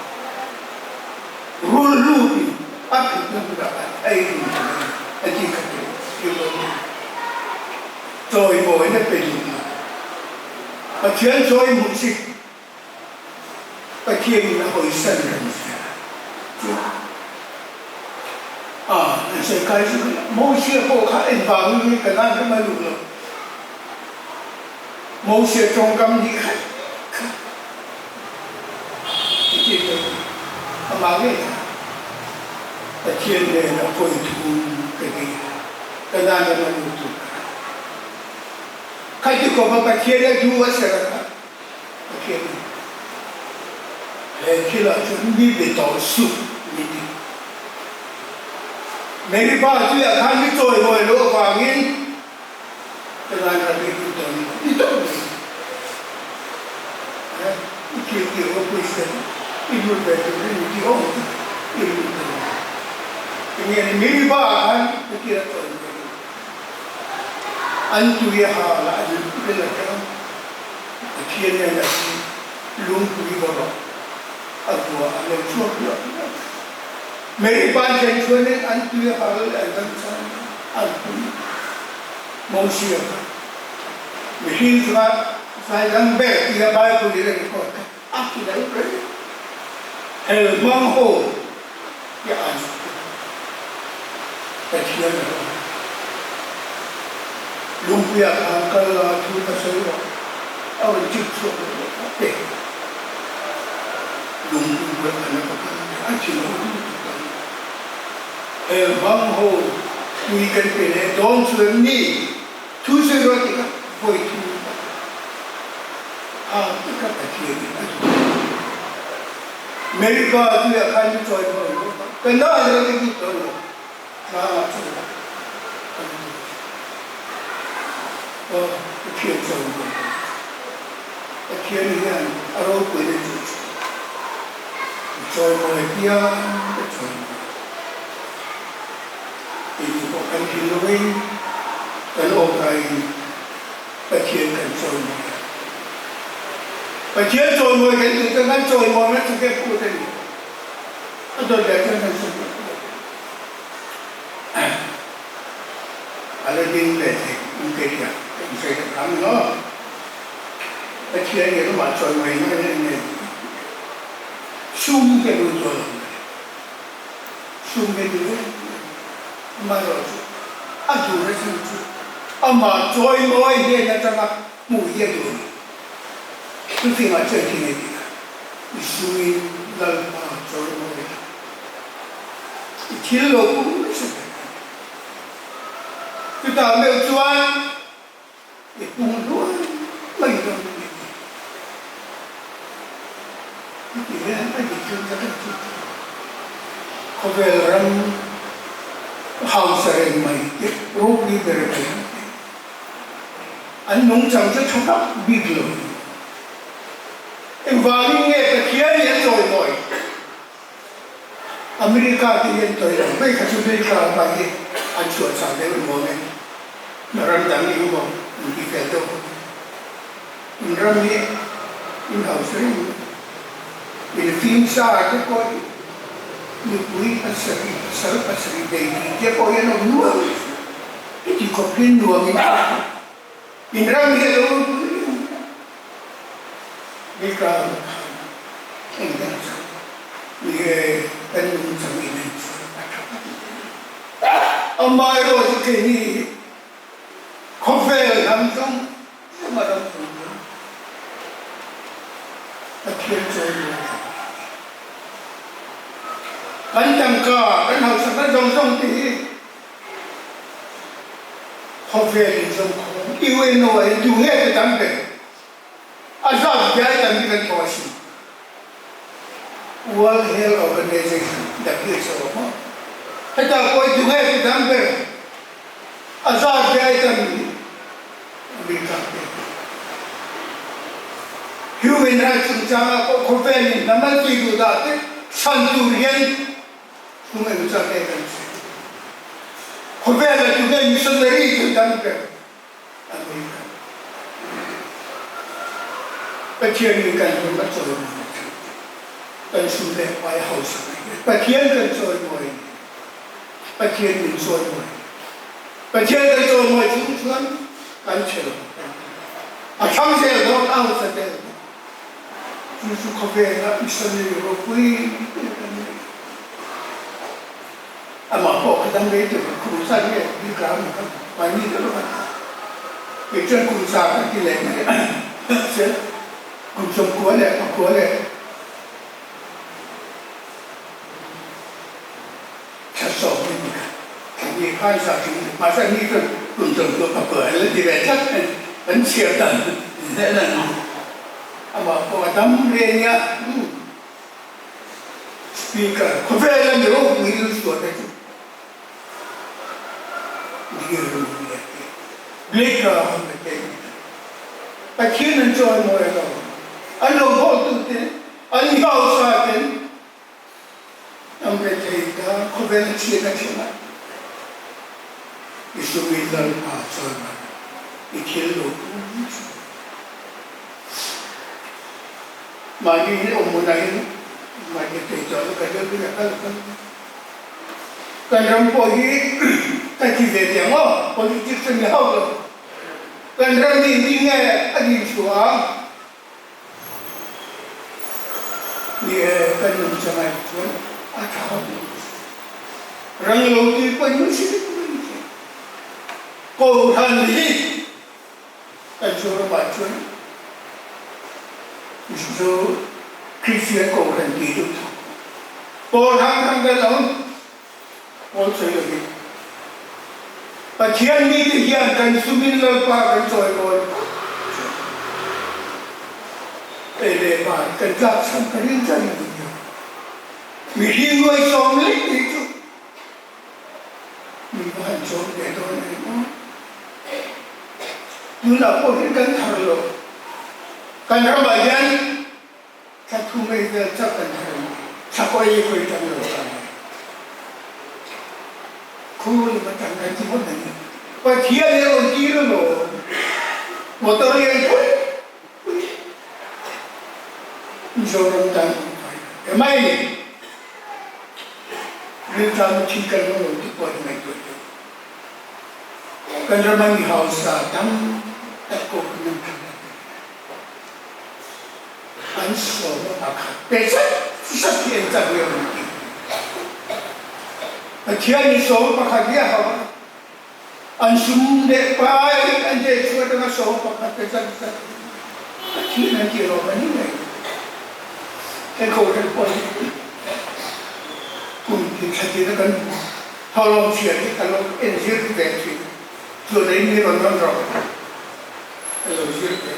rul lutin a thutna hmunah khan a ei dun ta mai a ti kha te tir lo mai. Chawimawina pe duhna Pathian chawi hmuhsit Pathianin a hawisan reng zia chu a an sawi kai zuk a, Mosia pawh kha engvangin nge Kanaan ram a luh loh? Mosia tawngkam ni khat kha i ti lo ni, amah ngei kha Pathian nen a pawi thum ka nei a, Kanaan ram a luh tur kha khati khawpa Pathian a duh a ser a kha. Pathian in he thil ah chuan mi be tawh suh min ti. Mary pa chu ah khan mi chawimawi loh avangin ka nan ram hi hun tawh ni lo ni tawp mai. He i thil tih ropui sia i lut ve tur hi mi ti awm tak i lut ve lo. Enge ni Mary pa ah khan Pathian a chawimawi lo. An tui a ha lah an vel atang Pathian hian a hi lungpui vawrh a vua a lo chhuak luah luah thin. Mary pa chen chuanin an tui a hal leh an dam chang an pui Mosia kha mihring chunga zaidam ber tia Bible in a record kha a ti lo reng. Hel hmang ho tia an sawi kha Pathian a lo awm. Lungpuia khan kal la thu ka sawi rawh a rawn chik chhuak leh leh kha pek. Lungpui bulah kan la ka kal leh a chi lo lutuk ang. Hel hmang ho tui kan pe leh dawn chu em ni? Thu sawi ruah tikah vawi thum tak tha taka Pathian in a duh a. Meriba tuiah khan mi chawi mawi bawk a, ka na lo te bik dawn lo, tlangah chuan ka la duh che. Aw, Pathian chawi mawi bawk che. Pathian hian a ropuina chu i chawi mawi piang ka chawi mawi. Keini pawh kan thinlungin kan awkaiin Pathian kan chawimawi a. Pathian chawimawi kan duh chuan kan chawimawina chu ke phut a ni. A dawt leh chuan kan sawi leh phut a. A la ding leh thei in ke hian ka insawi leh hram ang aw. Pathian hian amah chawimawina a nei sum ke lut dawn ang ka ti. Sum hi duh em em amaherawhchu a duh na chin chu amah chawimawi hnen atanga hmuh hi a duh a ni. Chutiangah chuan thil ei tih kha i sumin Lalpa chawimawi la, i thil lo pum nasa ber a ni. Chutah meuh chuan i pung hluai mai dawn a ni. Heti hian a dik chu ka hre chu chu khawvel ram hausa reng mai te ropui ber mai ang te an nungchang chu tha tak bik lo a ni. Engvangin nge Pathian hi a chawimawi? America te hian tawi lo mai kha chu America lamah hi an chhuah chak deuh emaw nge ram dang eng emaw an ti fel deuh bawk a. In ram hi in hausa reng mai. In fim sa te pawh hi nupui pasarih, pasal pasarih nei tih te pawh hi an awm nual mai. Heti khawp hian nuam in In ram hi a lo ropui reng mai a, America ram khan eng dang chu ni e kan nungchang in en chuan a tha tak mai a. Amaherawh chu keini hi khawvel hnam zawng zawng a ram awm dawn Pathian chawi mawi kan ni. Kan tangka kan hausakna zawng zawng te hi Khawvel in zawmkhawm UNO ah hian tunge te tam ber? A zat bial tam hi kan thaw asin. World Health Organization, WHO, maw? Hetah pawh hi tunge te tam ber? A zat bial tam hi America te. Human Rights chungchangah pawh khawvel in hnam an tih duh dah te chhan tur hian Chung eng chak nge kan hre? Khawvela tunge missionary chu dam ber a ni kan Pathian in kan ram a chawimawi a ṭhat kan sum leh pai hausa mai hian Pathian kan chawimawi a ni. Pathian min chawimawi a ni. Pathian kan chawimawi chung chuan kan chhe lo kan ti a thlang zel dawn a hausa zel dawn. Chu chu khawvela missionary ropui ber a ni. Amah pawh kha dam rei tur kum zat nge bik ram kha mahni deuh a ta. Kei chuan kum za ka ti leh mai a, mahse kum 90 leh pakua leh thla sawm a ni kha. Thla hnih khan za tling leh mahse ani chuan kum 90 pakua a la ti ve tlat mai. Kan chhiar dan zel a ni. Amah pawh a dam rei nia. Speaker, Khawvela mi ropui lu chhuah te chu Dear Lunia te, Blake Graham te an ni ta. Pathian an chawimawi lo, an lo hawltu te, an hausa ten hnam rethei ta khawvela chhiat a thleng a, i sumi Lalpa chawimawi i thil lo tum chu. Mahni hi awm hunah hian mahni thei chuan kan rilru hi a kal kal mai. Kan ram pawh hi ka ti ve teh ang aw, politics a ni hauh lo. Kan ram hi engtin nge a din chhuah ang? Ni e, kan nungchang ah hi chuan a tha hauh lo. Rang lo tih pawh in hre vek mai thei. Kohhran hi. Kan Zoramah chuan Mizo. Kristian Kohhran tih duh thawk pawl hrang hrang kan awm. Pawl sawi lovin Pathian mite hian kan sumin Lalpa kan chawimawi phawt chuan ei leh ban kan tlakchham ka ring tlat a ni nia. Mihring ngaihsawm lek tih chu min va han chawm ve dawn a ni maw? Tunah pawh hian kan thar lo. Kan ramah hian thla thum ei vel chauh kan thar a ni. Thla pawh ei kawi tam lo ka ni. Khu lam atang kan ti ngawt a ni. Pathian hi a rawn tir alawm. Motor lian pui pui Mizoram tan awm tawh hi emai ni. Riltana thil kan lo lo te pawh hi ngaihtuah deuh. Kan rama mi hausa tam tak pawh kan an thang a ti. An sawm a pakhat pe zat zat hi an chak leh awm ti. Pathian in sawm pakhat hi a hauh a. An sum leh pai an deh chhuah atanga sawm pakhat te zat zat a thin an tih lawm a ni ngei. He kohhran pawh hi kum tin thla tina kan thawhlawm chhiar hi ka lo en zir ve thin. Chuan ei mi rawn rawn rawh ka lo zir ve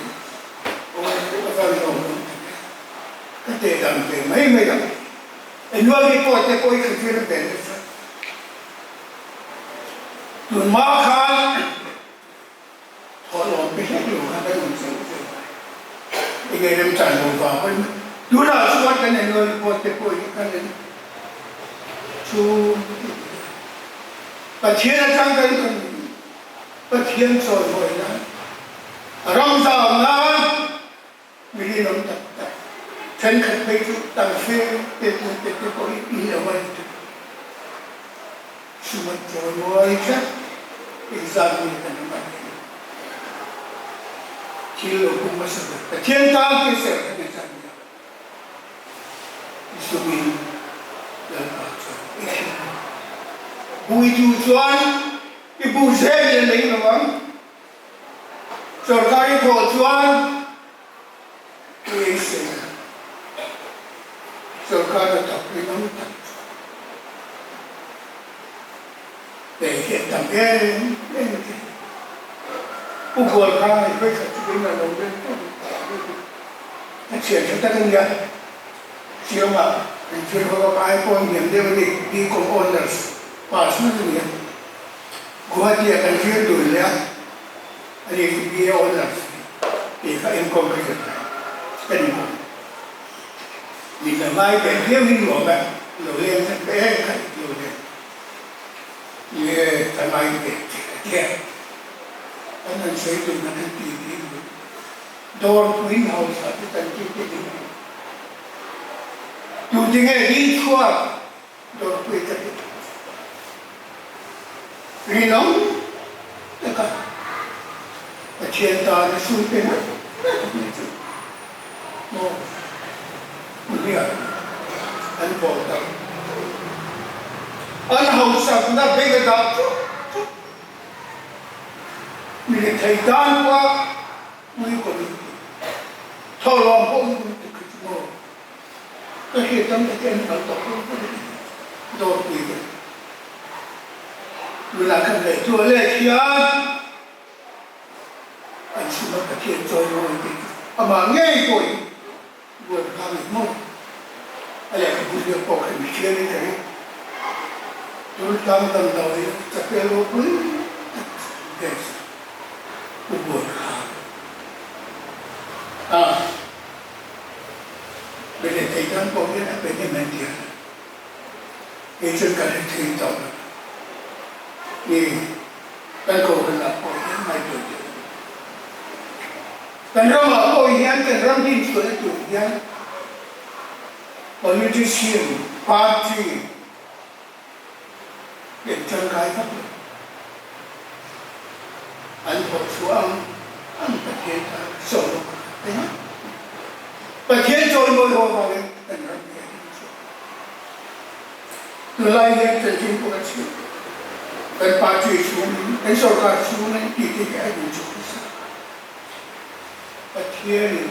aw a van lawm awm tak e. Ka teh dan ve mai mai ang. Annual report te pawh hi ka zir ve nasa. Tun hma khan thawhlawm pe hlek lo kha kan awm zeuh zeuh a, enge remchan lo vang pawhin tunah chuan kan annual report te pawh hi kan en chhung tih a. Pathian atang kan kan Pathian chawimawi nan, ram zau nan, Mi rinawm tak tak thenkhat phei chu tam fe te tu te te pawh hi in lo a ni tuk. Sumat chawimawi tlat engzat nge kan awm a ni. Thil lo pum hmasa ber Pathian tan thil serh kha ni chan nia. I sumin Lalpa chuan i thil bui tu chuan i bu zel in a lei lo ang. Sorkar i thawh chuan i ei sei a, sorkar a thawk rinawm tak chuan ei hi a tam em em thei. Pu Bual kha i hawi khat chu keimah lo vel tawp a thian tha tak a nia, Chiangah an thil ho a ai pawh hniam deuh a ni, BCom Honours pass ngawt a nia. Guwahati-ah kan zir dun leh a, ani chu BA Honours tih kha M Com ka zir lai ka ni bawk. Min la ngai ve viau hi nuam e, lo leng khat ve em khat lo leng nge ka ngai ve che ka tia. Kan han sawi dun han han ti ti dun dawr puin hausa te kan ti te ding a, tute nge ding chhuak Dawrpui ka ti tak zet a. Rinawm taka Pathian tana sum pe ngat ngat mai chu maw hmuhniah an bawl tak. An hausakna beng a dah chuk chuk. Mi rethei tan pawha ui kawm in ti. Thawhlawm pawh ui kawm ti khi chu maw. Ka hriat tam tak hian kal tawh lo vek a ni, dawrpui te. Tunah kan ngaihtuah leh hian an chhunga Pathian chawimawi tih chu amah ngei pawhin buai hma ngei maw? A lehkhabu ziak pawh kha mihrial in ka ring. Tultlang damdawi chapel ropui tak desk pu buai kha a. Bele thei tan pawh hian a pe hnem an ti a, kei chuan ka hre thei tawh lo. Ni, kan kohhranah pawh hian ngaihtuah teh u. Kan ramah pawh hian kan ram dinchhuahna tur hian politician, party leh tangkai vak lo an thawh chhuah ang ang Pathian tan sawi pakhat te ngawt Pathian chawimawi ho avangin kan ram hi a ding chhuak. Tunlai hian chanchin pawh a chhiat tawh. Kan party chhungin, kan sorkar chhungin tih te hi a inchawk nasa. Pathianin.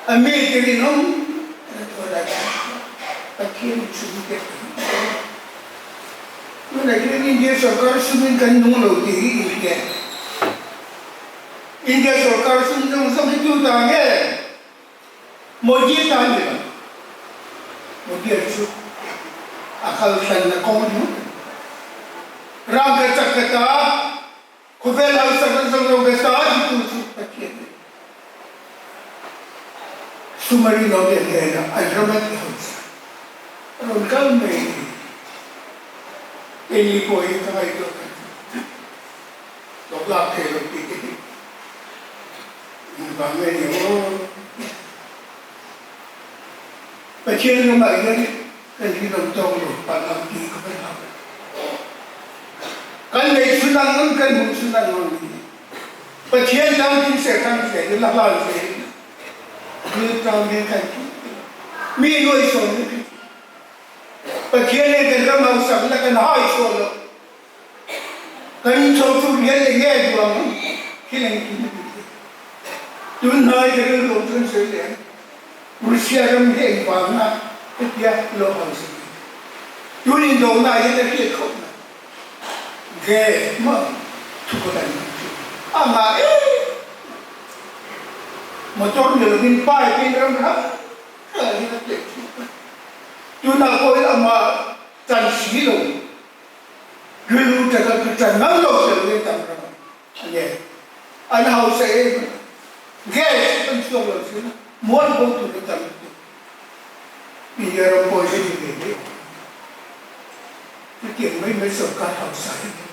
A mite rinawm tunah chuan Pathian chhungte kan ni a. Tunah hian India sorkar sumin kan nung lo tih hi inhria. India sorkar sum zawng zawng hi tu ta nge? Modi ta ni lo. Modi chu a kal hranna kawng ringawt a ni. Rangkachak ka ta. Khawvel hausa kan zawng zawng ve ta titu chu Pathian a ni. Sumari naute hnenah an ram a ti hausa. A rawn kal mai a ni. Keini pawh hi ka ngaihtuah kan chu hlawk lak thei lo tih te hi engvang nge ni aw. Pathian ramah hian Kan rinawm tawk lo palh ang tih ka va hlau. Kan lei chhun ang ang kan hmuh chhun ang ang hi Pathian dang tin ser thang zel in a hlan zel in ril tang hian kan ti mi nuai sawn in kan ti. Pathian hian kan ram hausak na kan hai chhuah loh kan inchho chu rian leh nge duh ang thil engkim a ti thei. Tun hnai ka rilru chuan sawi leh ang. Russia ram hi engvangna hetia lo hausa ve? Tun indona ah hian a hriat khawp mai. Gas maw thukawt an hmang thin a ngah em motor ni lovin pipe in ram hrang hrang ah hian a tleh thin a. Tunah pawh hian amah chan si lo rilru taka chan ngam lo tel hian tam ram a ni. A nge an hausa em a, gas an chhuak lo thin a, mual bo tur a tam lutuk. India ram pawh hi heti ve hle awm a ni. Chutiang mai mai sorkar hausa hi an ni.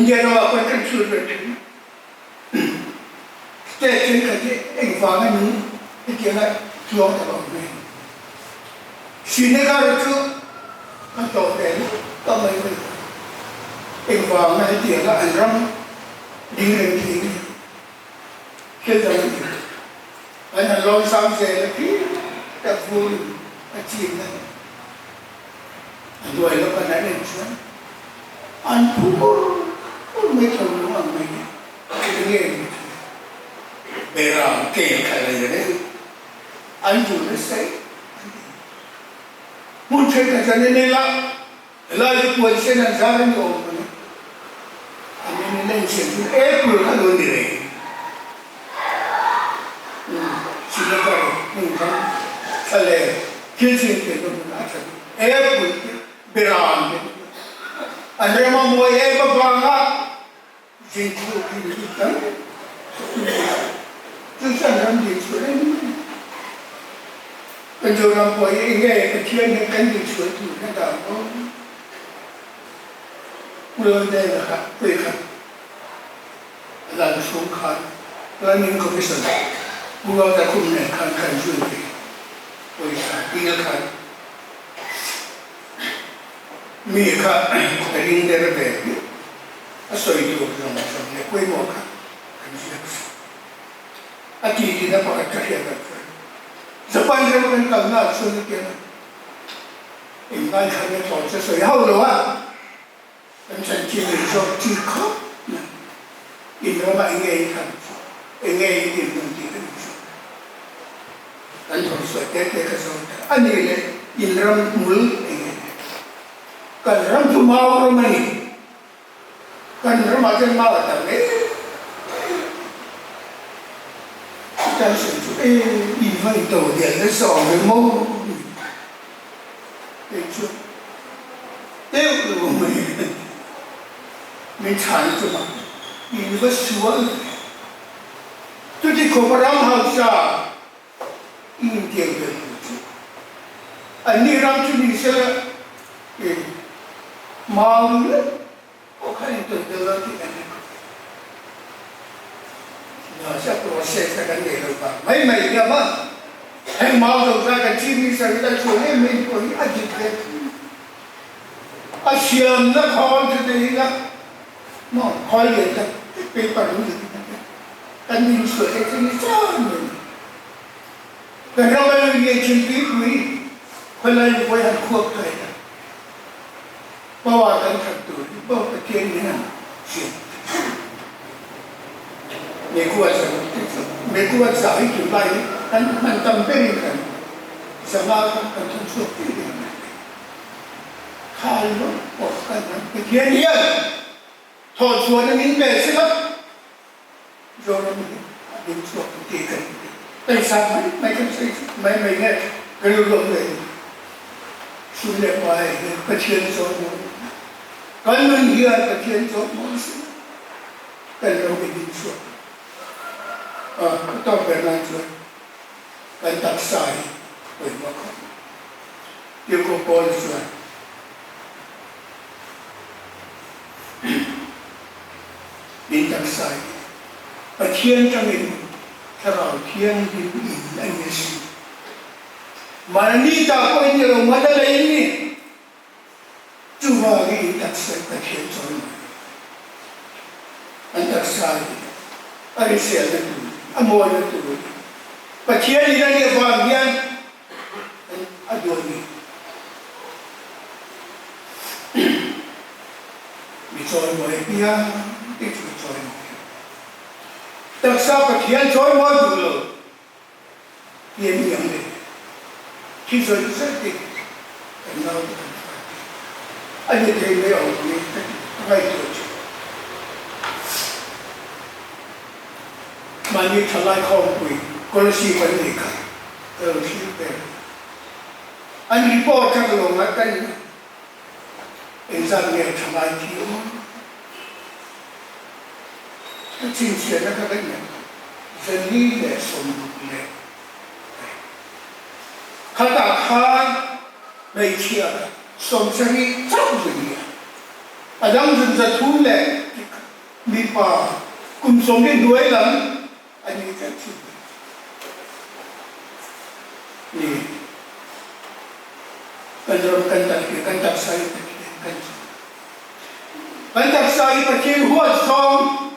India ramah pawh kan chhut ve thin a, state thenkhat hi engvanga nung hetianga chuang ta lo mai. Srinagar chu a tlawh ve lutuk ta mai mai a, engvanga hetianga an ram ding reng thei nge thil dang a ni. An han lawn sang zel a khi tak vurin a chin a ni. A hnuai lawk an han en chuan an phu ur ur mai tho lung ang mai nia enge ni thei beram kel kha la ni reng. An duh nasa em a ni. Hmun thenkhat chuan en ila, helai chu puan sen an zar a ni awm ang e. An en ila insiam chu April kha lo ni reng. Umm, Srinagar hmun ram thla leh thil chin theihna hmun a tha duh. April te, Beram te, an ram a mawi em avanga Zingthu khi mi tam tak in nei a, chu chuan ram din chhuah reng mai a ni. Kan Zoram pawh hi enge Pathian hian kan din chhuah tur na dan aw? Pu Laldela kha pawi khat a lan chhung khan Planning Commission Pu Laldakhum nen khan kan zui ve pawisa dil khan mi kha a ring der ve viau. A sawi tur zawng zawng leh pawimawh kha kan ziak sak. A ti tina pakhat ka hriat ah chuan Japan rama kan kalna ah chuan hetiang a engvai khan nge tlawn che sawi hauh lo a, kan chanchin in zawk chi khawp mai. In ramah enge in thlan chu, enge in dinhmun tih kan inzawt a. Kan thawmsawi te te ka zawt a, a nih leh in ram hmul enge ni? Kan ram chu mau ram a ni. Kan ramah chuan mau a tam em em. Chutan sawi chu e in va in to lian nasa awm ve maw kei chu deuh lo mai min chhan chu mak in va sual ve. Chuti khawp a ram hausa i intiang ve tur chu an ni ram chu ni sela i mau lek pawh khan in tawi tel lo tih kan hre khawp e. Mahse a process a kan nei lo vang mai mai nia ma heng mau zo zai kan Chief Minister hi kan chhuah em em pawh hi a dik ve thung a siamna khawl chu te hi la maw khawl lian tak paper an dik Kan inchhuah theih chu ni chang mai ni. Kan ram a lui ngei thin tuipui khawilai mipui han khuap thai a, power kan that tur hi pawh Pathian min han siam. Mei khu a chang tih chu Meguat za hi tunlai hi kan hman tam berin kan 500 kha kan thawk chhuak tih reng mai a ni. Kha ringawt pawh kan hman Pathian hian thawhchhuahna min pe sela Zoram hi a ding chhuak ang tih kan pawisa mai mai kan sawi mai mai nge ka rilru ang leh sum leh pai hian Pathian chawi mawi kan nun hian Pathian chawi mawi sela kan lo be ding chhuak a, ka tawk ber nan chuan kan taksa hi pawimawh khawp mai. Tirhkoh Paul chuan Min taksa hi Pathian tangin Thlarau Thianghlim in a ni a si. Mahni ta pawh in ni lo, mana lei in ni. Chuvangin in taksa hi Pathian chawi mai a ni. An taksa hi a hriselna tur, a mawina tur Pathian in a nih avang hian a duan ni. Mi chawimawi apiang te chu chawimawi a. Taksa Pathian chawimawi duh lo hi an ni ang le. Thi zawih zawih te kan naute kan hruai te a ni thei mai awm ang e ka ti ka ngaihtuah chu. Mahni thalai khawmpui Kolasib an nei kha ka lo thlir ber. An report kha ka lo ngaih ka ni. Engzat nge thalai thi awm ang? Ka chhinchhiahna kha ka inah 468. Khatah khan hmeichhia kha 70 chauh zun nia. A dang zun 300 leh mipa kum 40 hnuai lam a ni tlat thin ni. Kan ram kan tak hi kan taksa hi Pathian kan chu. Kan taksa hi Pathian huat zawng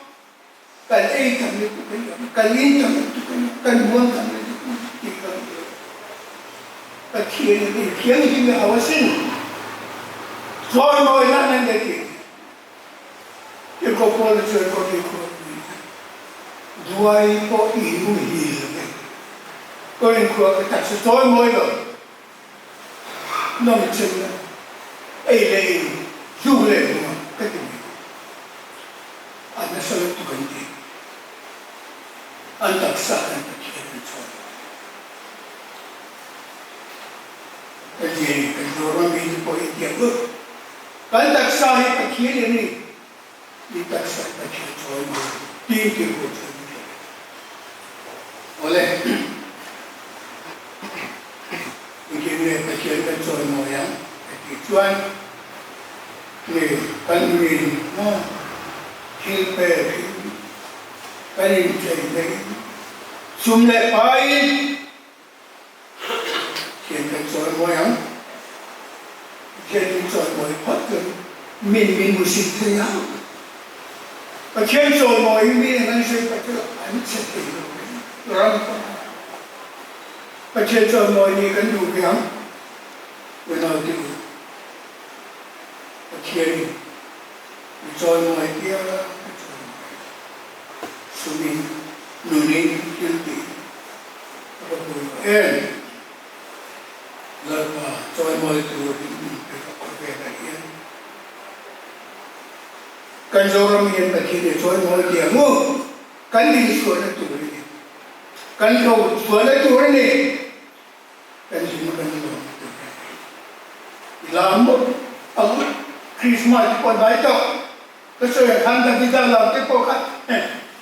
kan ei tam lutuk a ni ang, kan in tam lutuk a ni ang, kan muang tam lutuk a ni tih kan hmu lo. Pathian in in thianghlim a hau asin. Chawimawi nan an nei tih. Tirhkoh Paula chuan Korinth khuapui kha duai pawh i muhil lo ve. Korinth khua kha taksa chawimawi lo, nawmchenna, ei leh in, zuk leh hmuh ka ti mai. A nasa lutuk an ti. An taksa an Pathian an chawimawi. Kan zir kan Zoram mi te pawh hi tiang ur. Kan taksa hi Pathian a ni, i taksa hi Pathian chawi mawi tin tir pawh chu a ni thei. Awle, engtin nge Pathian kan chawi mawi ang ka tih chuan nge kan nuin maw thil pek in kan inchei hlein sum leh paiin Thian kan chawi mawi ang. Pathian min chawi mawi phawt chuan min min hmusit thei ang. Pathian chawi mawi hi mi eng an sawi pah chu an chhe thei lo reng ram pawh a. Pathian chawi mawi nih kan duh ve ang. Unau te u, Pathian in mi chawi mawi piang a chawi mawi. Sumin, nunin, thil tih. Ka va pui lo em? Lalpa chawimawi tur hi min pe rawh khawvelah hian. Kan Zoram hian Pathian i chawimawi tih ang u. Kan dinchhuahna tur a ni. Kan tho chhuahna tur a ni. Kan hlim kan lawmna tur a ni. I lam mawlh ang u. Krismas te pawh hnai tawh. Ka sawi ang khan Davida lam te pawh kha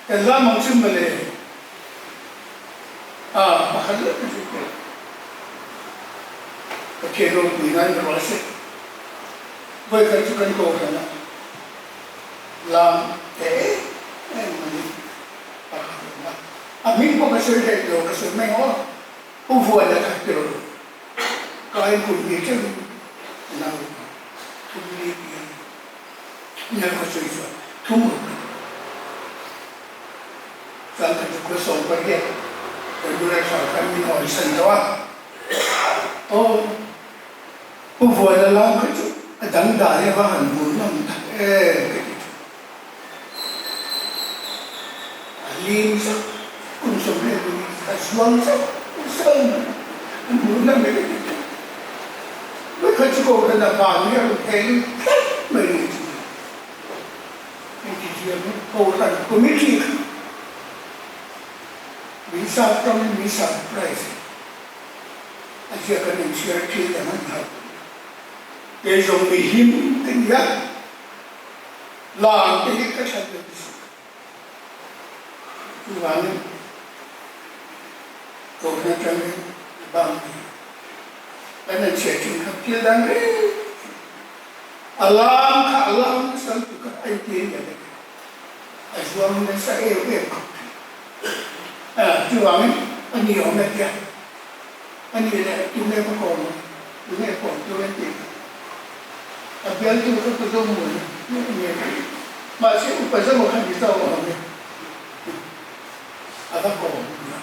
kan lam ang chu mawle. A pakhat lek ka hrilh teh. Pathian ropui nan ka ruah se. Vawikhat chu kan kohhran a lam teh em em mai pakhat a awm a. A hming pawh ka sawi hlek lo, ka sawi mai ang aw. Pu Vuana kha ti rawh u. Ka enkawl ve teuh in nau thum li pian. Nau ka sawi chuan thum ruk a ni. Chuan kan chu khua 18 kan nula thla khan min hawn san tawh a. Aw Pu Vuana lam kha chu a dangdai ava han hmuh nawm tak em ka ti thin. A lim zak kum 30. 30 a zuang zauh zauh mai a hmuhna mai a ni tawh. Vawikhat chu Kohhran a van hi a rawn thei lut tlat mai a ni chu. Engti ziamin Kohhran Committee kha min sap tawngin min surprise a ziak an inchhiar thil dang an hauh. Kei zawng mi hlim ka ni a, lam te hi ka that lo ti suh. Chuvangin Kohhran atangin bang hi kan han chhiar thin kha thil dang reng a lam kha a lam nasa lutuk a, a inti a nia leh a zuam nasa em em khawp thin. Chuvangin a ni awm e tia a nih leh tunge ka kawm ang, tunge kawm tur an tih kha a bialtu kha ka zawng mawi nge nge mahse upa zawng kha ni zau ang e a va kawm nia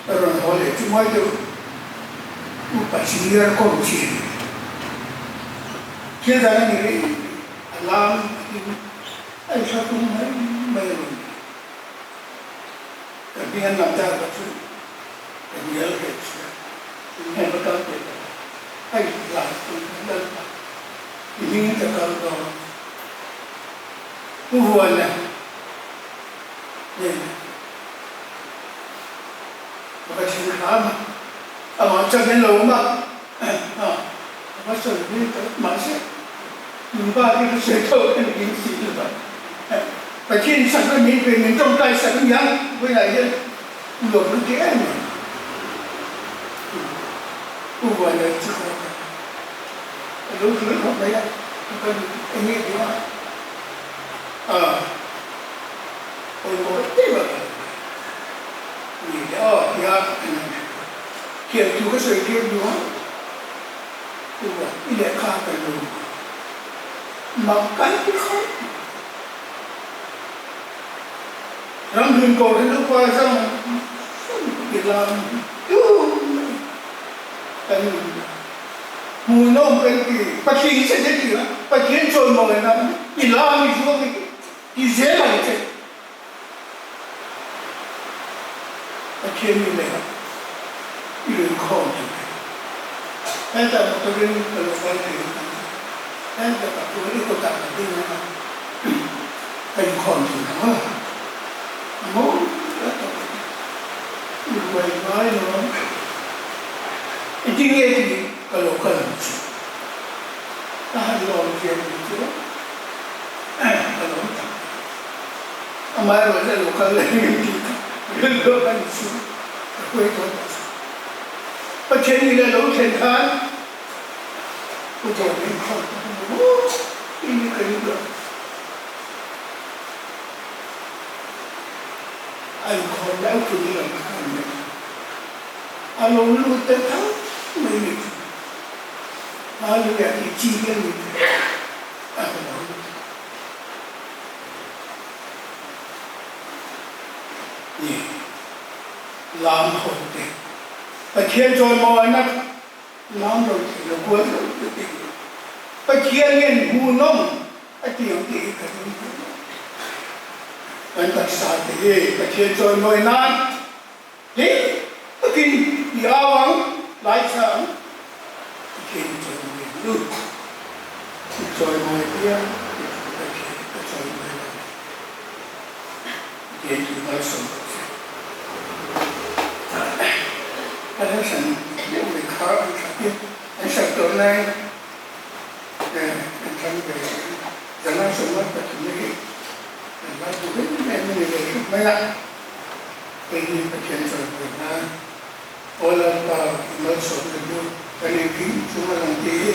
a rawn haw leh chu mawi deuh upa senior kawm chi a ni thil dang a ni reng a lam a hlim a inhratung mai mai a rawn ti. Ka hming an lam tak ah chu ka hnial ve chhia. Heng ka kal ve ta a in zan chu ka lal ta. I hming in ka kal dawn. Pu Vuana nen ka va thil hram a, amah chuan min lo awm a, a va sawi ve ta mahse min ba te ka sawi tho ka ni ding si lo va. Pathian sak na min pe min tawngtai sak a nia vawilah hian nuam ka ti em em. Pu Vuana chu ka va a lo hrilh khawp mai a, ka kal eng nge tih a a pawimawh em a kal ni le aw tia an han hrilh a, thiam thu ka sawi tir duh a, Pu Vuan i lehkha kan lo mak kan ti khawp mai. Ramhlun Kohhran upa zawng zawng i lam tum mai kan ni a. Hmuhnawm kan ti, Pathian che te ti a, Pathian chawimawi nan i lam i zuam i ti zel ang che. Pathian mi leh i rinkhawm tur hi. Hetah motorin ka lo kal thei ang chu. Hetah tak chuan i kawtah ka ding ang a, ka inkhawm thei ang a. A mawi a tawp a ti. I ruai ngai lo ang. Engtin nge tih ka lo kal ang chu. Ka han lawm chian ang chu ka lawm tak. Amaherawhchu a lo kal leh ngei tih kha rilru a ni chu ka huai dawn ta chu. Pathian in a lo thlen khan Pu Dawr inkhawm ta ka hmu tiin ka ring lo. A inkhawm lai pui lo kha a ni a, a lo lut ta tho mai ni chu. Hallelujah tih chi hi a ni thei a ka lo lut ta. Ni lam ho te Pathian chawimawinak lam lo thei lo kual lo te te hi Pathian hian hmuhnawm a ti ang tih hi ka ring thei lo. Kan taksa te hi Pathian chawimawi nan hlim takin i au ang, laitha ang, Pathian i chawimawi ang u. I chawimawi piang tih chu Pathian ka chawimawi lo. Pathian chu malsawm rawh se. A hlasan deuh mai kha an that i, an sak tawh lai an thlang ve zanga 53 hi kan hla duh em em a ni ve hrep mai a. Hei hi Pathian chawimawi nan Aw Lalpa i malsawmna chu kan engkim chung a lang tih hi.